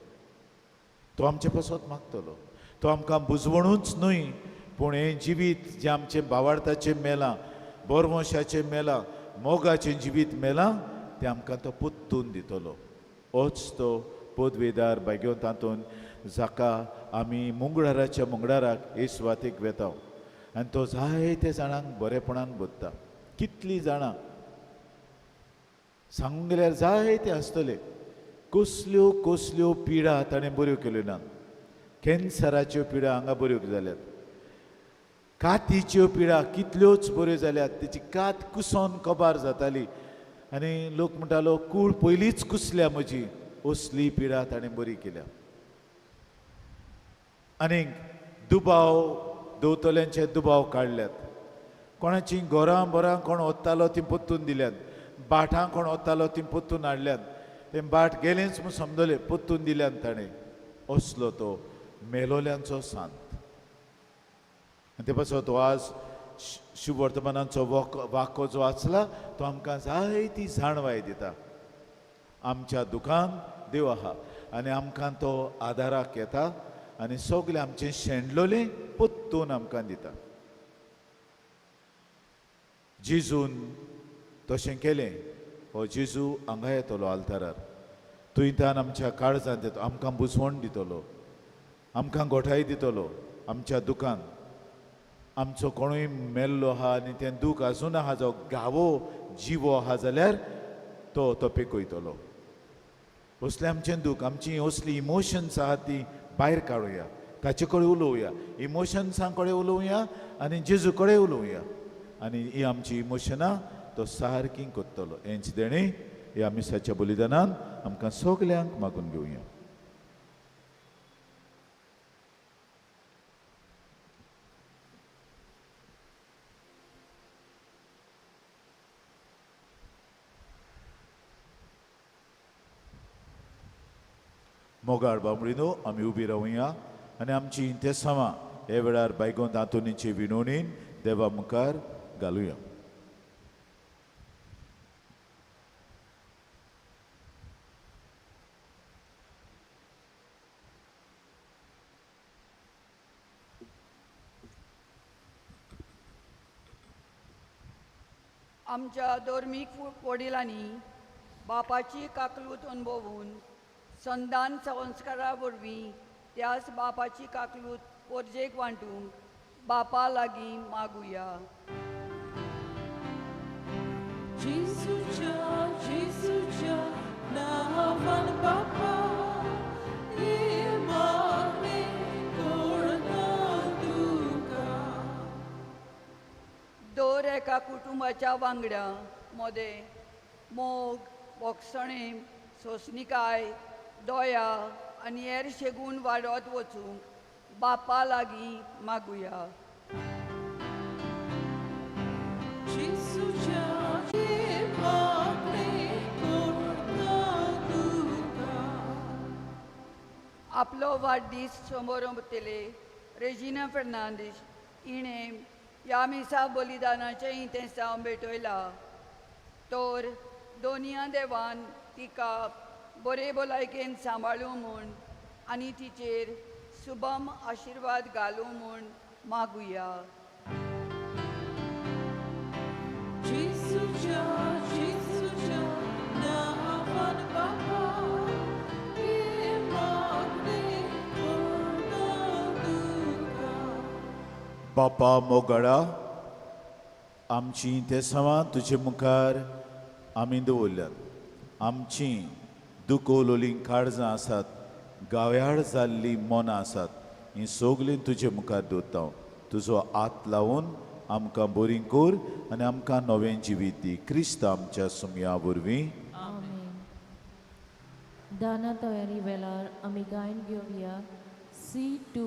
S3: तो आमचे पासत मागतलो. तो आमकां बुजवणूच न्हय, पूण हें जिवीत जें आमचें भावार्थाचें मेलां, बोरवंशाचें मेलां, मोगाचें जिवीत मेलां, तें आमकां तो पुत्तून दितलो. होच तो पदवेदार भाग्यवंत आंतोन, जाका आमी मुंगळाराच्या मुंगळाराक हे सुवातेक वेता आनी तो जायते जाणांक बरेपणान बदता. कितलीं जाणां सांगूंक गेल्यार जायते आसतले. कसल्यो कसल्यो पिडा ताणें बऱ्यो केल्यो ना. कॅन्सराच्यो पिडा हांगा बऱ्यो जाल्यात, कातीच्यो पिडा कितल्योच बऱ्यो जाल्यात. तेची कात कुसोन कबार जाताली आनी लोक म्हणटालो कूळ पयलींच कुसल्या म्हजी, असली पिडा ताणें बरी केल्या. आनीक दुबाव दवतल्यांचे दुबाव काडल्यात. कोणाचीं घरां बोरां कोण वतालो तीं पोत्तून दिल्यात, बाटां कोण वतालो तीं पोत्तून हाडल्यात, तें बाट गेलेंच म्हूण समजलें पोत्तून दिल्यान ताणें. असलो तो मेलोल्यांचो सांत. आनी ते पासत तो आज शुभवर्तमानाचो वाको जो वाचला तो आमकां जायती जाणवाय दिता. आमच्या दुखान देव आहा आनी आमकां तो आदाराक येता आनी सगळें आमचें शेणलोलें पोत्तून आमकां दिता. जेजून तशें केलें. हो जेजू हांगा येतलो आल्तारार, थंयच्यान आमच्या काळजांत येतो, आमकां बुजवण दितलो, आमकां गोठाय दितलो. आमच्या दुखान आमचो कोणूय मेल्लो आहा आनी तें दूख आजून आहा, जो गावो जिवो आहा जाल्यार तो तो पेकयतलो. असलें आमचें दूख, आमची असली इमोशन्स आहा ती भायर काडुया, ताचे कडेन उलोवया, इमोशन्सां कडेन उलोवया आनी जेजू कडेन उलोवया आनी ही आमची इमोशनां तो सारकी करतलो. हेंच देणें ह्या मिसाच्या बलिदानान आमकां सगल्यांक मागून घेवया. मोगाळ बामणीनो, आमी उबी रावया आनी आमची इंतेसांवां हे वेळार बायगोंत आंतोनीचे विनोणीन देवा मुखार घालुया.
S5: आमच्या धर्मीक वडिलांनी बापाची काकलूत अणभवून संदान संस्कारा वरवीं त्याच बापाची काकलूत पोरजेक वांटूंक बापा लागीं मागुया.
S2: जेजूच्या जेजूच्या नांवान बापा ही मागणी करता तुका.
S5: दर एका कुटुंबाच्या वांगड्या मदें मोग, भोगसणें, सोंसणीकाय, दया आनी हेर शेगूण वाडत वचूंक बापा लागीं मागुया.
S2: जेजूच्या ही मागणी करता तुका.
S5: आपलो वाडदीस समोरतले रेजिना फेर्नांदीस हिणें ह्या मिसा बलिदानाचें इंतेसांव भेटयला तर दोनया देवान तिका बरे भलायकेन सांबाळूं म्हूण आनी तिचेर शुभम आशिर्वाद घालूं म्हूण मागुया.
S2: जेजूच्या जेजूच्या नांवान बापा ही मागणी करता तुका.
S3: बापा मोगाळा, आमची इंतेसांवां तुजे मुखार आमी दवरल्यात. आमची दुखवलोलीं काळजां आसात, गाव्याळ जाल्लीं मनां आसात, हीं सगलीं तुजे मुखार दवरता. तुजो हात लावन आमकां बरी कर आनी आमकां नवें जिवीत दी. क्रिस्त आमच्या सुमया वरवीं.
S1: आमेन. दाना तयारी वेळार आमी गायन घेवया C2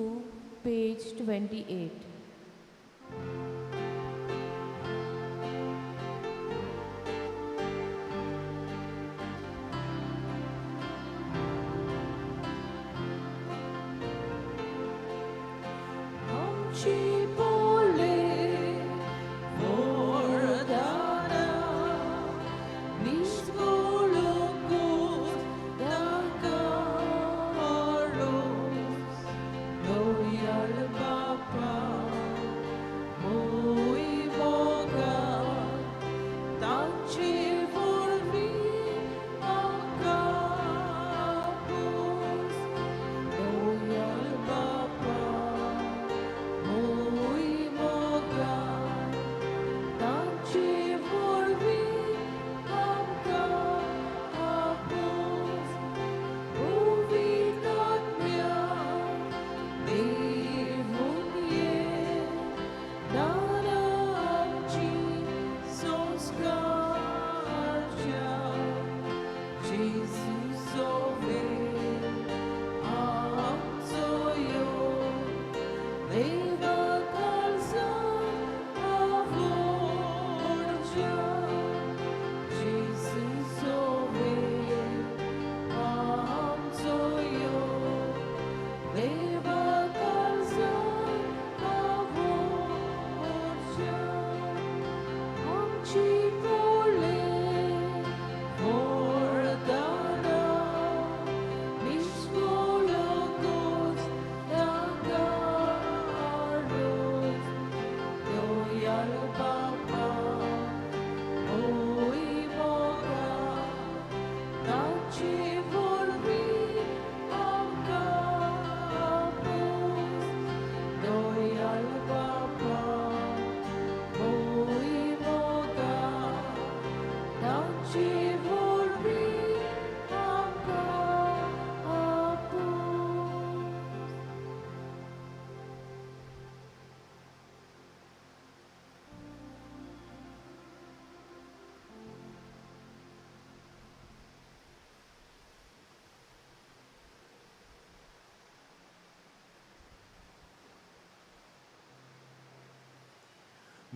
S1: page 28.
S2: आमची बोले वरदाना निश्कोळकूच ताका आरोस दयाळ बापा.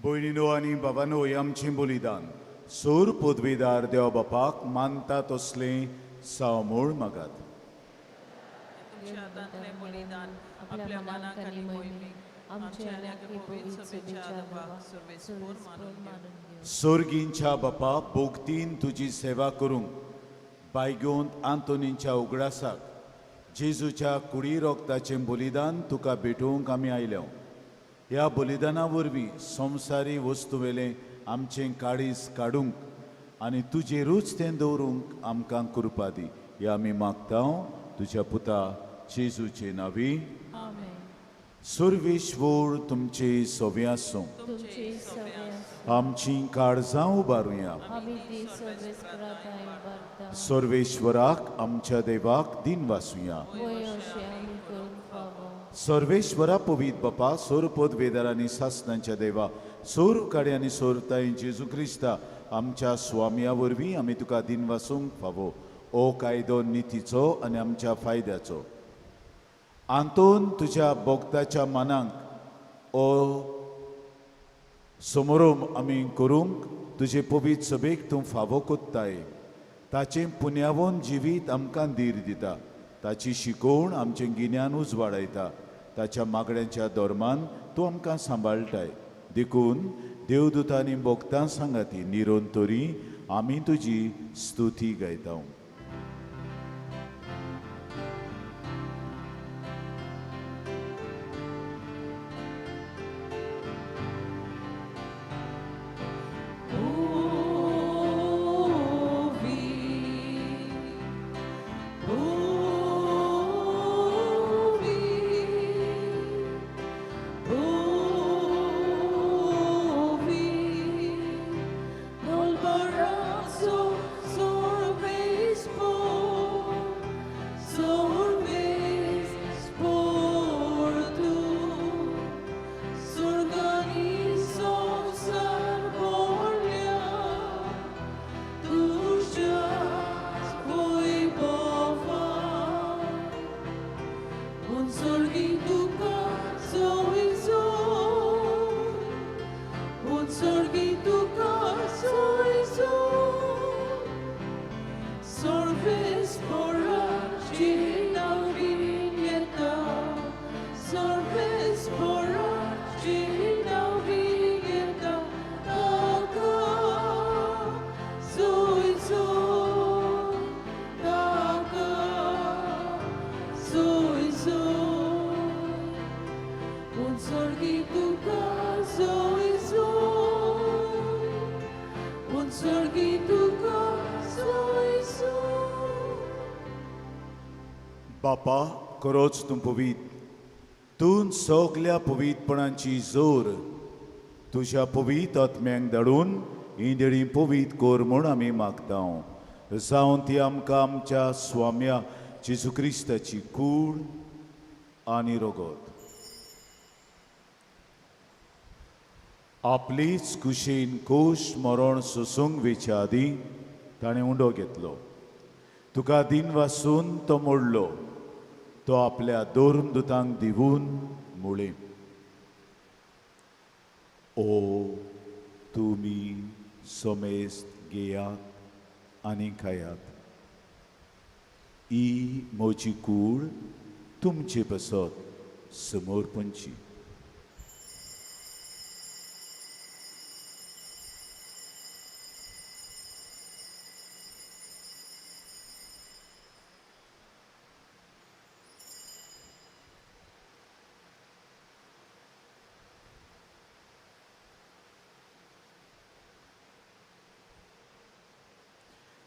S3: भयणीनो आनी बाबानो, हें आमचें बलिदान सोर पदवीदार देव बापाक मानता तसलें सावमूळ मागात.
S2: तुमच्या हातांतलें बलिदान आपल्या मनाक आनी मोहिमेक आमच्या आनी आमच्या पवित्र सभेच्या आदाबाक सर्वेस्पोर मानून घेवं.
S3: सोर्गींच्या बापा, भोगतीन तुजी सेवा करूंक बायगोंत आंतोनीच्या उगडासाक जेजूच्या कुडी रोगताचें बलिदान तुका भेटोवंक आमी आयल्या. ह्या बलिदाना वरवीं संवसारी वस्तू वेलें आमचें काळीज काडूंक आनी तुजेरूच तें दवरूंक आमकां कृपा दी. हे आमी मागता तुज्या पुता जेजूचे नांवी.
S1: आमेन.
S3: सर्वेश्वर तुमचे सोबे आसूं.
S1: तुमचे सवे आसूं.
S3: आमची काळजां उबारुया.
S1: आमी ती सर्वेस्पराताय उबारता.
S3: सर्वेश्वराक आमच्या देवाक दिन वासुया.
S1: वय अशें आमी करूंक फावो.
S3: सर्वेश्वरा पवीत बापा, सोर पदवेदार आनी सासनांच्या देवा, सोर काडे आनी सोरताय जेजू क्रिस्ता आमच्या स्वाम्या वरवीं आमी तुका दिन वासूंक फावो. ओ कायदो नितीचो आनी आमच्या फायद्याचो. आंतोन तुज्या भोगताच्या मनाक ओ समोरोम आमी करूंक तुजे पवीत सभेक तूं फावो कोत्ताय. ताचें पुण्यावन जिवीत आमकां धीर दिता. ताची शिकोवण आमचें गिन्यान उजवाडायता. ताच्या मागण्यांच्या धर्मान तूं आमकां सांबाळटाय. देखून देवदूतांनी भोगतां सांगाती निरंतरी आमी तुजी स्तुती गायता. बापा, खरोच तूं पवीत, तूं सगल्या पवीतपणाची जोर तुज्या पवीत आत्म्यांक धाडून ही देणी पवीत कर म्हूण आमी मागता. जावन ती आमकां आमच्या स्वाम्या जेजू क्रिस्ताची कूड आनी रगत आपलीच कुशीन कोश मरण सोसूंक वेच्या आदीं ताणें उंडो घेतलो. तुका दिन वासून तो मोडलो. तो आपल्या धर्मदूतांक दिवून म्हळें, ओ तुमी समेस्त घेयात आनी खायात. ही म्हजी कूड तुमचे पासत समर्पणची.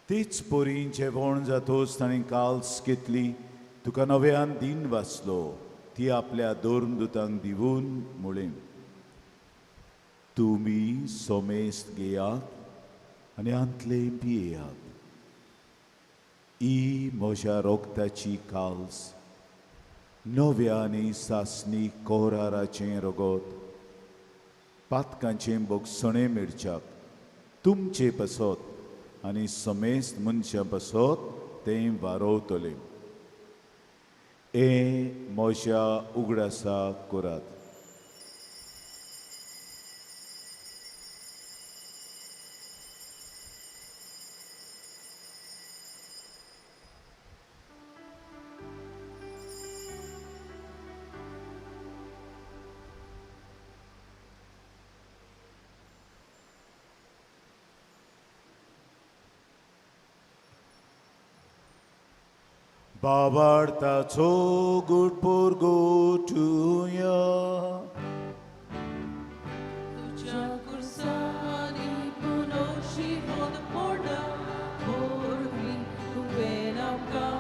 S3: तीच परी जेवण जातोच ताणें काल्स घेतली. तुका नव्यान दिन वाचलो. ती आपल्या धर्मदूतांक दिवून म्हळें, तुमी सोमेस्त घेयात आनी आंतले पियेयात. ही म्हज्या रोगताची काल्स, नव्या आनी सासणी कोराराचें रगत, पातकांचें बोगसणें मेळच्याक तुमचे पासत आनी समेस्त मनशां पासत तें वारोवतलें. हें म्हज्या उगडासा करात. बाबार्थाचो गुटपूर गोठुया.
S2: तुज्या कुर्सांनी पुनोशिवन पोडा पोरवी तुवें आमकां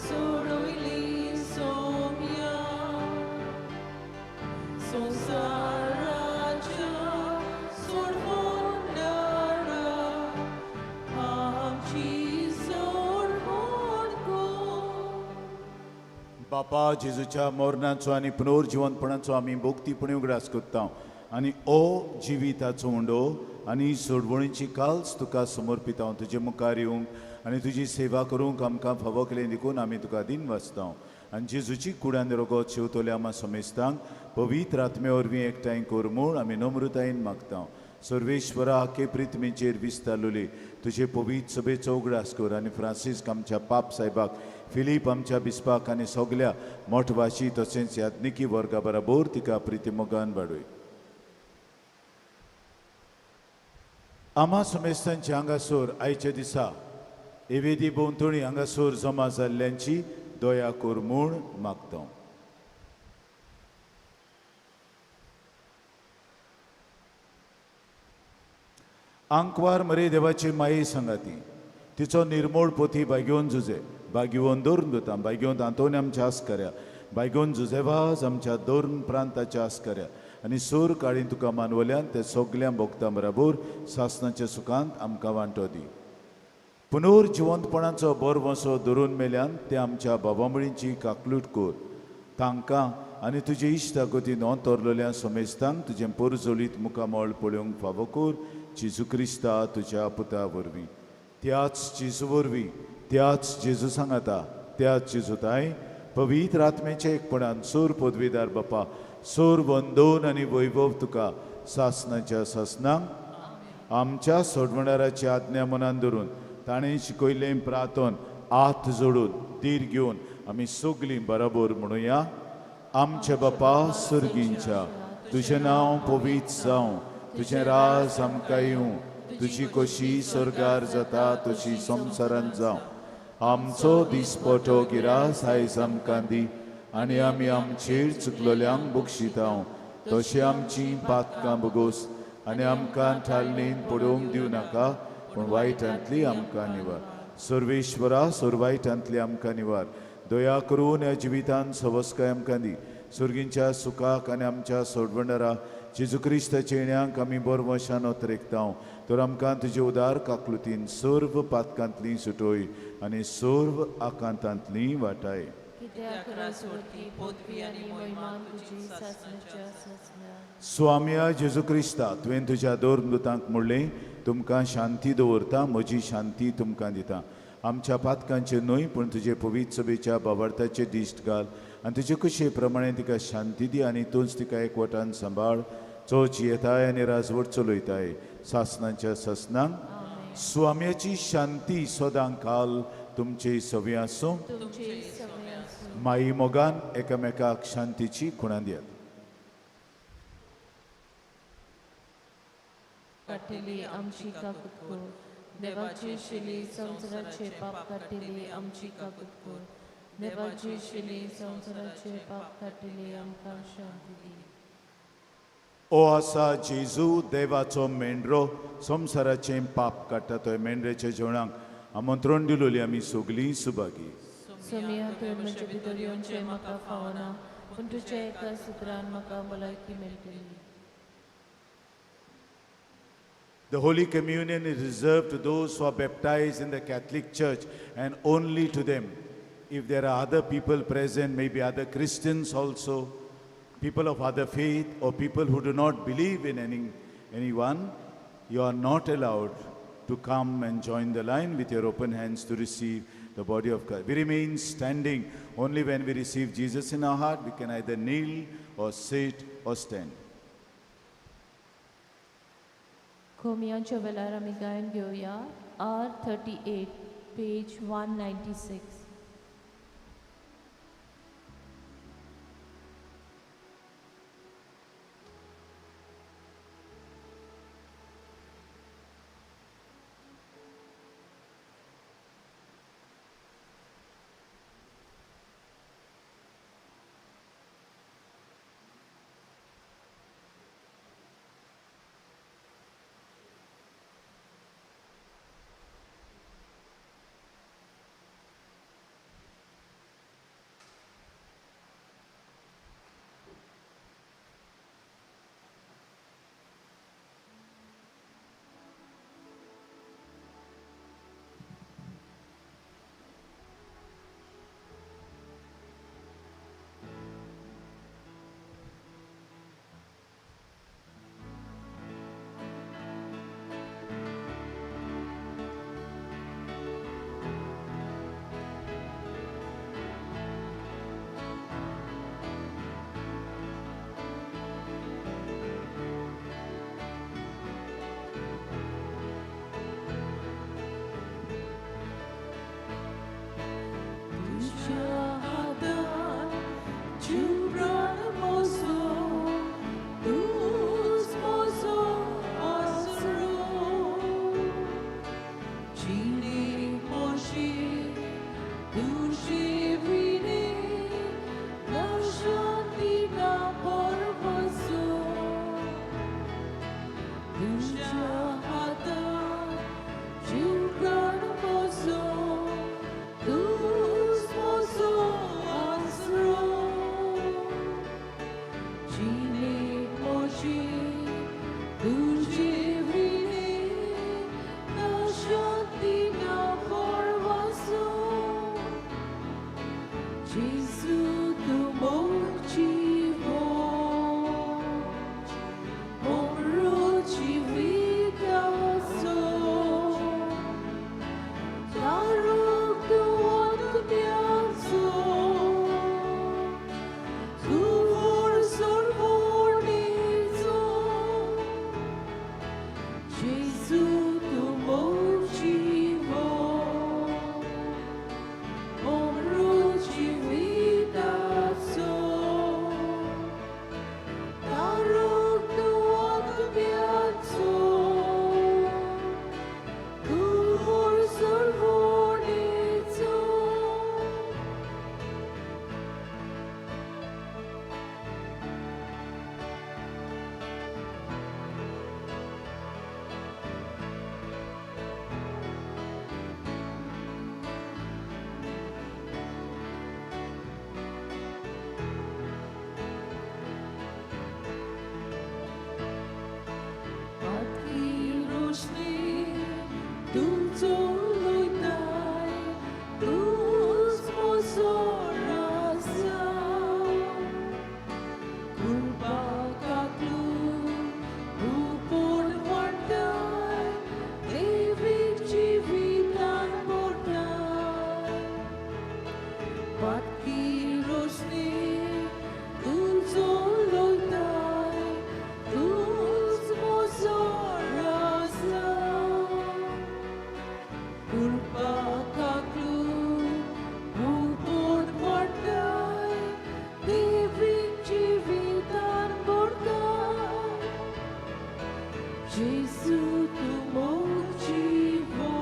S2: सोडयली सोम्या. संवसाराच्या सोडवणारा आमची सोडवण कर.
S3: बापा, जेजूच्या मरणाचो आनी पुनर्जिवंतपणाचो आमी भोक्तीपणी उगडास करता आनी ओ जिविताचो उंडो आनी सोडवणीची काल्स तुका समर्पिता. तुजे मुखार येवंक आनी तुजी सेवा करूंक आमकां फावो केलें देखून आमी तुका दिन वाचता. आनी जेजूची कुडान रगत शेवतल्या आमा समेस्तांक पवित्र आत्मे वरवीं एकठांय कर म्हूण आमी नम्रतायेन मागता. सर्वेश्वरा, आखे प्रिथमीचेर विस्तारलोली तुजे पवित्र सभेचो उगडास कर आनी फ्रांसीस्क आमच्या पाप साहेबाक, फिलीप आमच्या बिस्पाक आनी सगल्या मोठवाशी तशेंच याज्ञिकी वर्गा बराबर तिका प्रितीमोगान वाडय. आमा समेस्तांचे हांगासर आयच्या दिसा एवेदी भोंवतणी हांगासर जमा जाल्ल्यांची दया कर म्हूण मागता. आंकवार मरे देवाची माये सांगाती तिचो निर्मोळ पोथी बागेवन जुजे बागेवन दवरून दवरता, बागेवन आंतोनी आमच्या आस्कऱ्या, बागेवन जुजेवाज आमच्या दोन प्रांताच्या आस्कऱ्या आनी सूर काळीन तुका मानवल्यान ते सगल्या भोगता बराबर सासनाच्या सुखांत आमकां वांटो दी. पुनर्जिवंतपणाचो बरवसो धरून मेल्यान ते आमच्या बाबामळींची काकलूट कर. तांकां आनी तुजे इश्टागतीन अंतरलेल्या समेस्तांक तुजें पोरजोलीत मुखामळ पळोवंक फावो कर जेजू क्रिस्ता तुज्या पुता वरवीं. त्याच जेजू वरवीं, त्याच जेजू सांगाता, त्याच जेजू ताय पवित्र आत्म्याच्या एकपणान सूर पदवीदार बापा, सूर वंदोन आनी वैभव तुका सासनाच्या सासनांक. आमच्या सोडवणाराची आज्ञा मनान धरून ताणें शिकयल्लें प्रार्थन हात जोडून धीर घेवन आमी सगलीं बराबर म्हणुया. आमच्या बापा सर्गींच्या, तुजें नांव पवित्र जावं, तुजें राज आमकां येवं, तुजी कशी स्वर्गार जाता तशी संवसारांत जावं. आमचो दिसपटो गिरास आयज आमकां दी आनी आमी आमचेर चुकलोल्यांक बक्षितांव तशें आमची पातकां बगोस आनी आमकां ठालणीन पडोवंक दिवं नाका, पूण वायटांतली आमकां निवार. सर्वेश्वरा, सर्वायटांतली आमकां निवार. दया करून ह्या जिवितान सवस्काय आमकां दी. सर्गींच्या सुखाक आनी आमच्या सोडवणारा जेजू क्रिस्ताच्या येण्याक आमी बरवशान अतरेकता. तर आमकां तुजे उदार काकलुतीन सर्व पातकांतली सुटोय आनी सर्व आकांतांतली वाटाय.
S1: कित्याक राजवटी, पदवी आनी महिमा तुजी सासणाच्या सासणाक.
S3: स्वाम्या जेजू क्रिस्ता, तुवें तुज्या दोर मृतांक म्हणलें, तुमकां शांती दवरता, म्हजी शांती तुमकां दिता. आमच्या पातकांचे न्हय पूण तुजे पवित्र सभेच्या बाबार्थाचे दिश्ट घाल आनी तुजे कुशे प्रमाणे तिका शांती दी आनी तूंच तिका एकवटान सांबाळ, चोच येताय आनी राजवट चलयताय सासनाच्या सासनांक. स्वाम्याची शांती सदां काल तुमचे सवी आसूं.
S1: तुमचे सगळे आसूं.
S3: माई मोगान एकामेकाक शांतीची खुणां दियात.
S1: काडटली आमची काकूत कर. देवाची शिली संवसाराचे पाप काडटली आमची काकूत कर. देवाची शिली संवसाराचे पाप काडटली आमकां शांती दी.
S3: ओ आसा जेजू देवाचो मेंढरो, संवसाराचें पाप काडटा. तो मेंढरेच्या जेवणाक आमंत्रण दिलोली आमी सगलीं सुभागी.
S1: सोमिया, तुवें म्हजे भितर येवचें म्हाका फावना, पूण तुज्या एका सुत्रान म्हाका भलायकी मेळटली.
S3: The Holy Communion is reserved to those who are baptized in the Catholic Church and only to them. If there are other people present, maybe other Christians also, people of other faith, or people who do not believe in anyone, you are not allowed to come and join the line with your open hands to receive the body of Christ. We remain standing only when we receive Jesus in our heart. We can either kneel or sit or stand.
S1: कोमियांच्या वेळार आमी गायन घेवया R 38, page 196. बाटकी Roshni तुजो लोयताय तूंच म्हजो राजा कृपा काकलू भूपोण वाडटाय देवीक जिवितान भरताय जेजू तूं मोग जीवो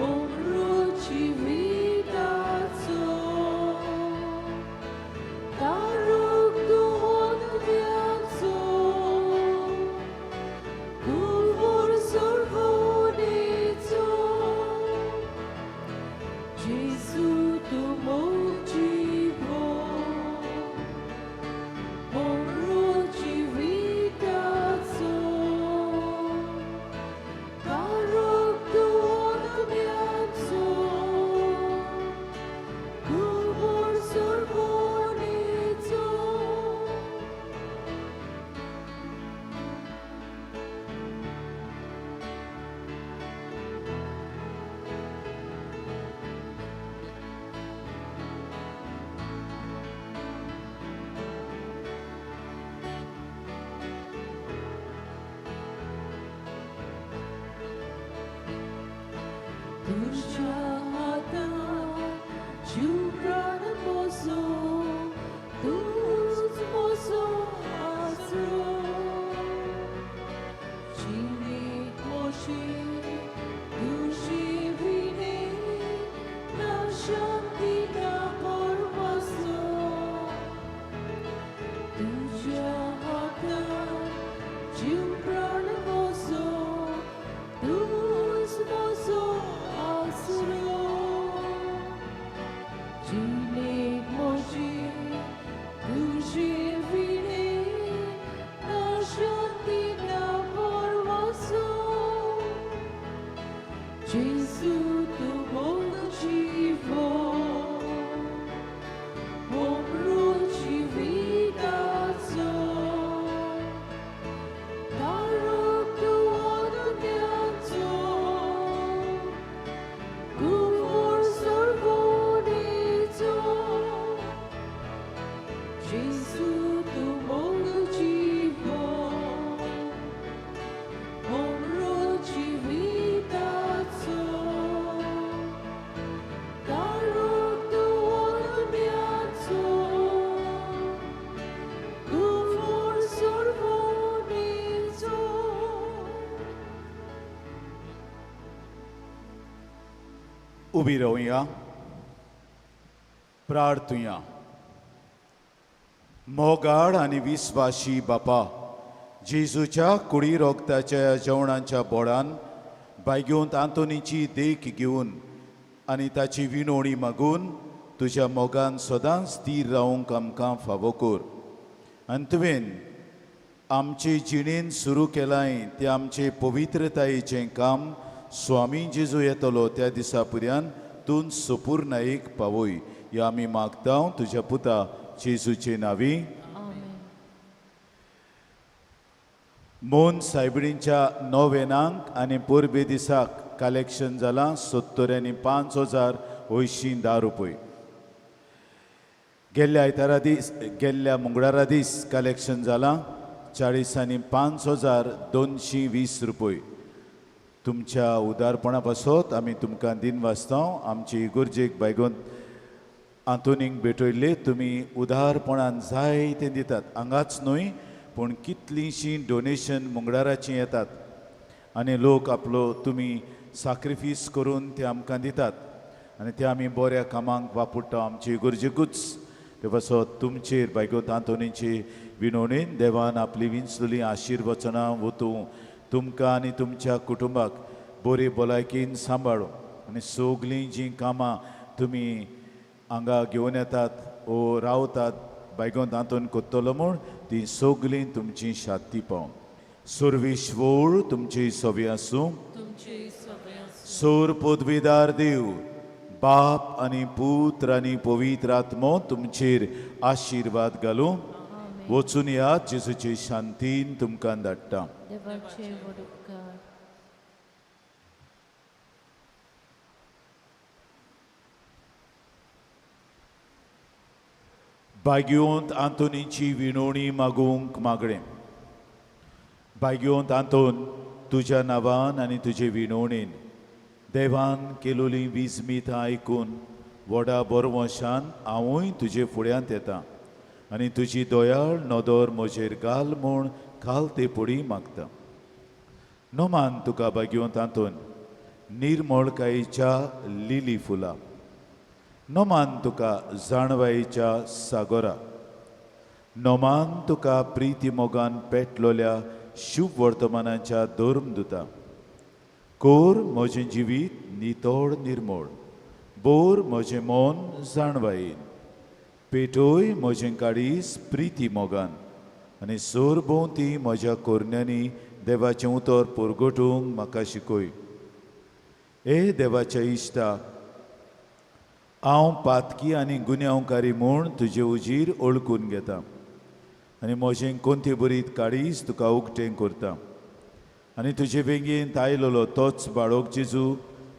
S1: अमृत जिविताचो तारूक तूं आत्म्याचो कुळवोर सर्वोनेचो जेजू तूं मोग जीवो अमृत जिविताचो तारूक तूं आत्म्याचो कुळवोर सर्वोनेचो. तुज्या हातान जीव प्राण म्हजो तूंच म्हजो आसरो जिणेक म्हजी तुजी विणे ना शांती ना परवासो तुज्या हातान जीव प्राण म्हजो तूंच म्हजो आसरो जिणेक म्हजी तुजी विणे ना शांती ना परवासो जेजू तूं मोग जीवो अमृत जिविताचो तारूक तूं आत्म्याचो कुळवोर सर्वोनेचो जेजू तूं मोग जीवो अमृत जिविताचो तारूक तूं आत्म्याचो कुळवोर सर्वोनेचो.
S3: उबी रावया, प्रार्थुया. मोगाळ आनी विस्वाशी बापा, जेजूच्या कुडी रोगताच्या जेवणाच्या बोडान बायगेवंत आंतोनीची देख घेवन आनी ताची विनवणी मागून तुज्या मोगान सदांच थीर रावंक आमकां फावो कर. आनी तुवें आमचे जिणेन सुरू केलाय तें आमचे पवित्रतायेचें काम स्वामी जेजू येतलो त्या दिसा पर्यंत तूं सुपूर्णायेक पावय ह्या आमी मागता तुज्या पुता जेजूचे नांवी.
S1: आमेन.
S3: मोन सायबिणीच्या नोवेनांक आनी परबे दिसाक कलेक्शन जालां 75,080 रुपये. गेल्ल्या आयतारा दीस, गेल्ल्या मंगळारा दीस कलेक्शन जालां 45,220 रुपये. तुमच्या उदारपणा पासत आमी तुमकां दिनवासता. आमची इगर्जेक बायगोन आंतोनीक भेटयल्ले तुमी उदारपणान जायतें दितात. हांगाच न्हय पूण कितलींशीं डोनेशन मंगळाराचीं येतात आनी लोक आपलो तुमी साक्रिफीस करून ते आमकां दितात आनी ते आमी बऱ्या कामांक वापरता आमचे इगर्जेकूच. ते पासत तुमचेर बायगोत आंतोनीचे विनवणेन देवान आपली विंचलेली आशिर्वचनां वतूं तुमकां आनी तुमच्या कुटुंबाक बरी भलायकेन सांबाळूं आनी सगलीं जीं कामां तुमी हांगा घेवन येतात ओ रावतात बायगोन आंतोन कोत्तलो म्हूण ती सगलीं तुमची शाती पावूं. सुर्विश्वोळ तुमची सवी आसूं.
S1: तुमचे सगळे आसूं.
S3: सोर पदवीदार देव बाप आनी पुत्र आनी पवित्र आत्मो तुमचेर आशिर्वाद घालूं. वचून यात, जेजूचे शांतीन तुमकां धाडटा.
S1: देवाचे व्हड उपकार.
S3: भाग्यवंत आंतोनीची विनवणी मागूंक मागणें. भाग्यवंत आंतोन, तुज्या नांवान आनी तुजे विनवणेन देवान केलोली विजमीत आयकून व्हडा बरवंशान हांवूय तुजे फुड्यांत येता आनी तुजी दयाळ नदर म्हजेर घाल म्हूण खाल ते पुडी मागता. नोमान तुका भाग्यवंत आंतोन निर्मळकायेच्या लिली फुलां, नोमान तुका जाणवायेच्या सागोरा, नोमान तुका प्रिती मोगान पेटलोल्या शुभ वर्तमानाच्या धर्मदुता. कोर म्हजें जिवीत नितळ निर्मळ, बोर म्हजें मन जाणवायेन, पेटोय म्हजें काडीस प्रिती मोगान आनी सरभोंवती म्हज्या कोरण्यांनी देवाचें उतर परगटूंक म्हाका शिकय. ए देवाच्या इश्टा, हांव पातकी आनी गुन्यांवकारी म्हूण तुजे उजीर ओळखून घेता आनी म्हजें कोंती बरीत काडीस तुका उक्तें करता आनी तुजे बेगीन आयलोलो तोच बाळोक जेजू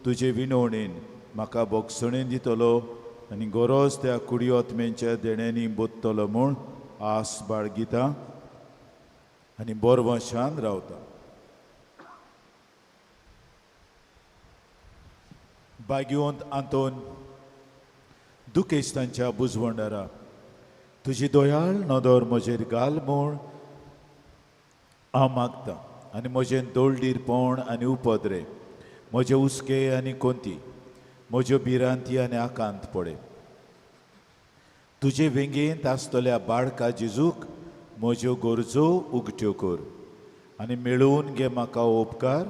S3: तुजे विनवणेन म्हाका बोगसणेन दितलो आनी गरज त्या कुडियोत्मेंच्या देण्यांनी बोत्तलो म्हूण आस बाळगिता आनी बोरवंशान रावता. भाग्यवंत आंतोन, दुखेस्तांच्या बुजवंडारा, तुजी दयाळ नदर म्हजेर घाल म्हूण हांव मागता आनी म्हजें दोळडीरपण आनी उपद्रे, म्हजे हुस्के आनी कोंती, म्हज्यो भिरांती आनी आकांत पळय. तुजे वेंगेंत आसतल्या बाळका जेजूक म्हज्यो गरजो उगट्यो कर आनी मेळोवन घे म्हाका उपकार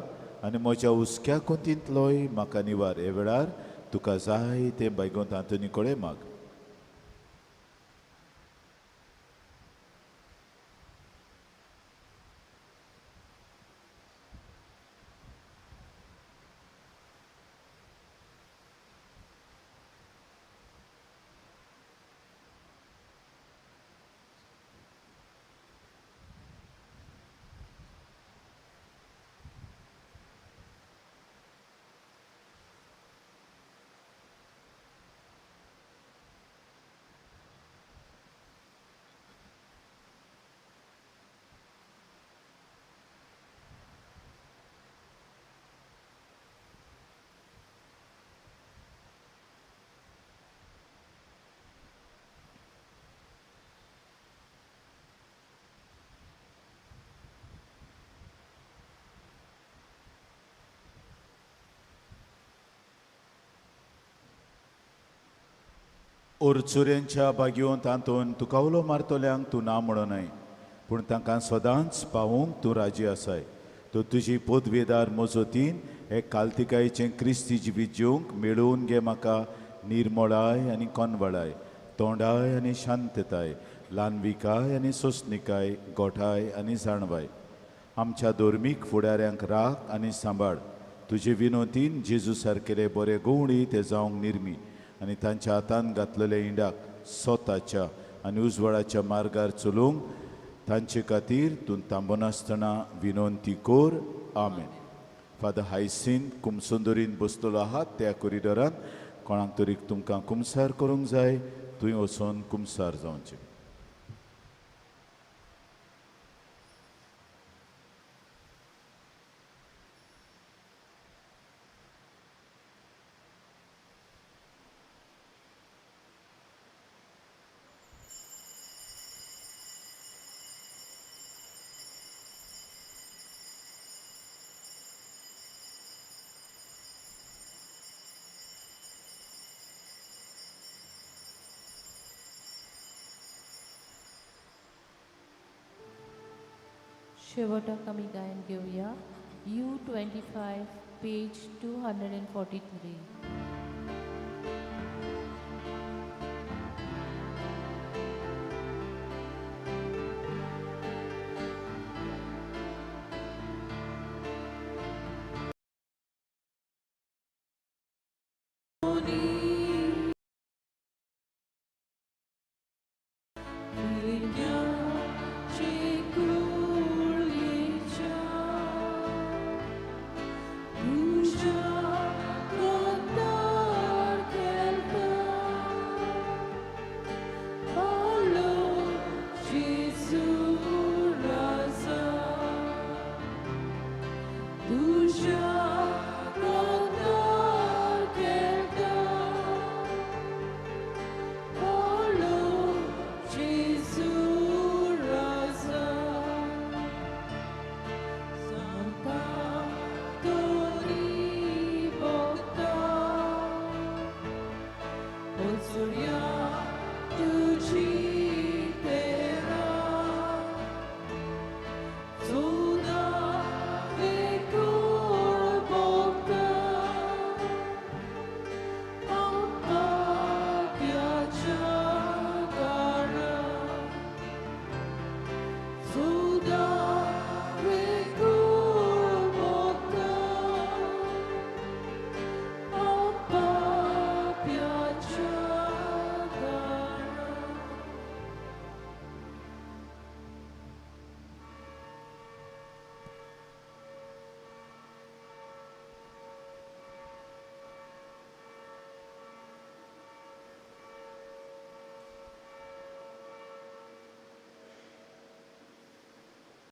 S3: आनी म्हज्या हुस्क्या कोंतींतलोय म्हाका निवार. हे वेळार तुका जाय तें भाग्यवंत आंतोनी कडेन माग. ओरचुऱ्यांच्या भाग्यवंत आंतोन, तुका उलो मारतल्यांक तूं ना म्हणूनय, पूण तांकां सदांच पावोवंक तूं राजी आसाय. तो तुजी पदवेदार मजतीन हे कालतिकायेचें क्रिस्ती जिवीत जेवंक मेळोवन घे म्हाका निर्मळाय आनी कोनवळाय, तोंडाय आनी शांतताय, ल्हानविकाय आनी सोंसणिकाय, गोठाय आनी जाणवाय. आमच्या धर्मीक फुडाऱ्यांक राख आनी सांबाळ. तुजे विनोतीन जेजू सारकेले बरे गवणी ते जावंक निर्मी आनी तांच्या हातान घातलेल्या इंडाक स्वताच्या आनी उजवाडाच्या मार्गार चलोवंक तांचे खातीर तूं थांबनासतना विनंती कर. आमेन. फादर हायसीन कुमसुंदरीन बसतलो आहात त्या कॉरिडोरान कोणाक तरी तुमकां कुमसार करूंक जाय, थंय वचून कुमसार जावचें.
S1: शेवटाक आमी गायन घेवया U25 page 243. वचुया तुजी.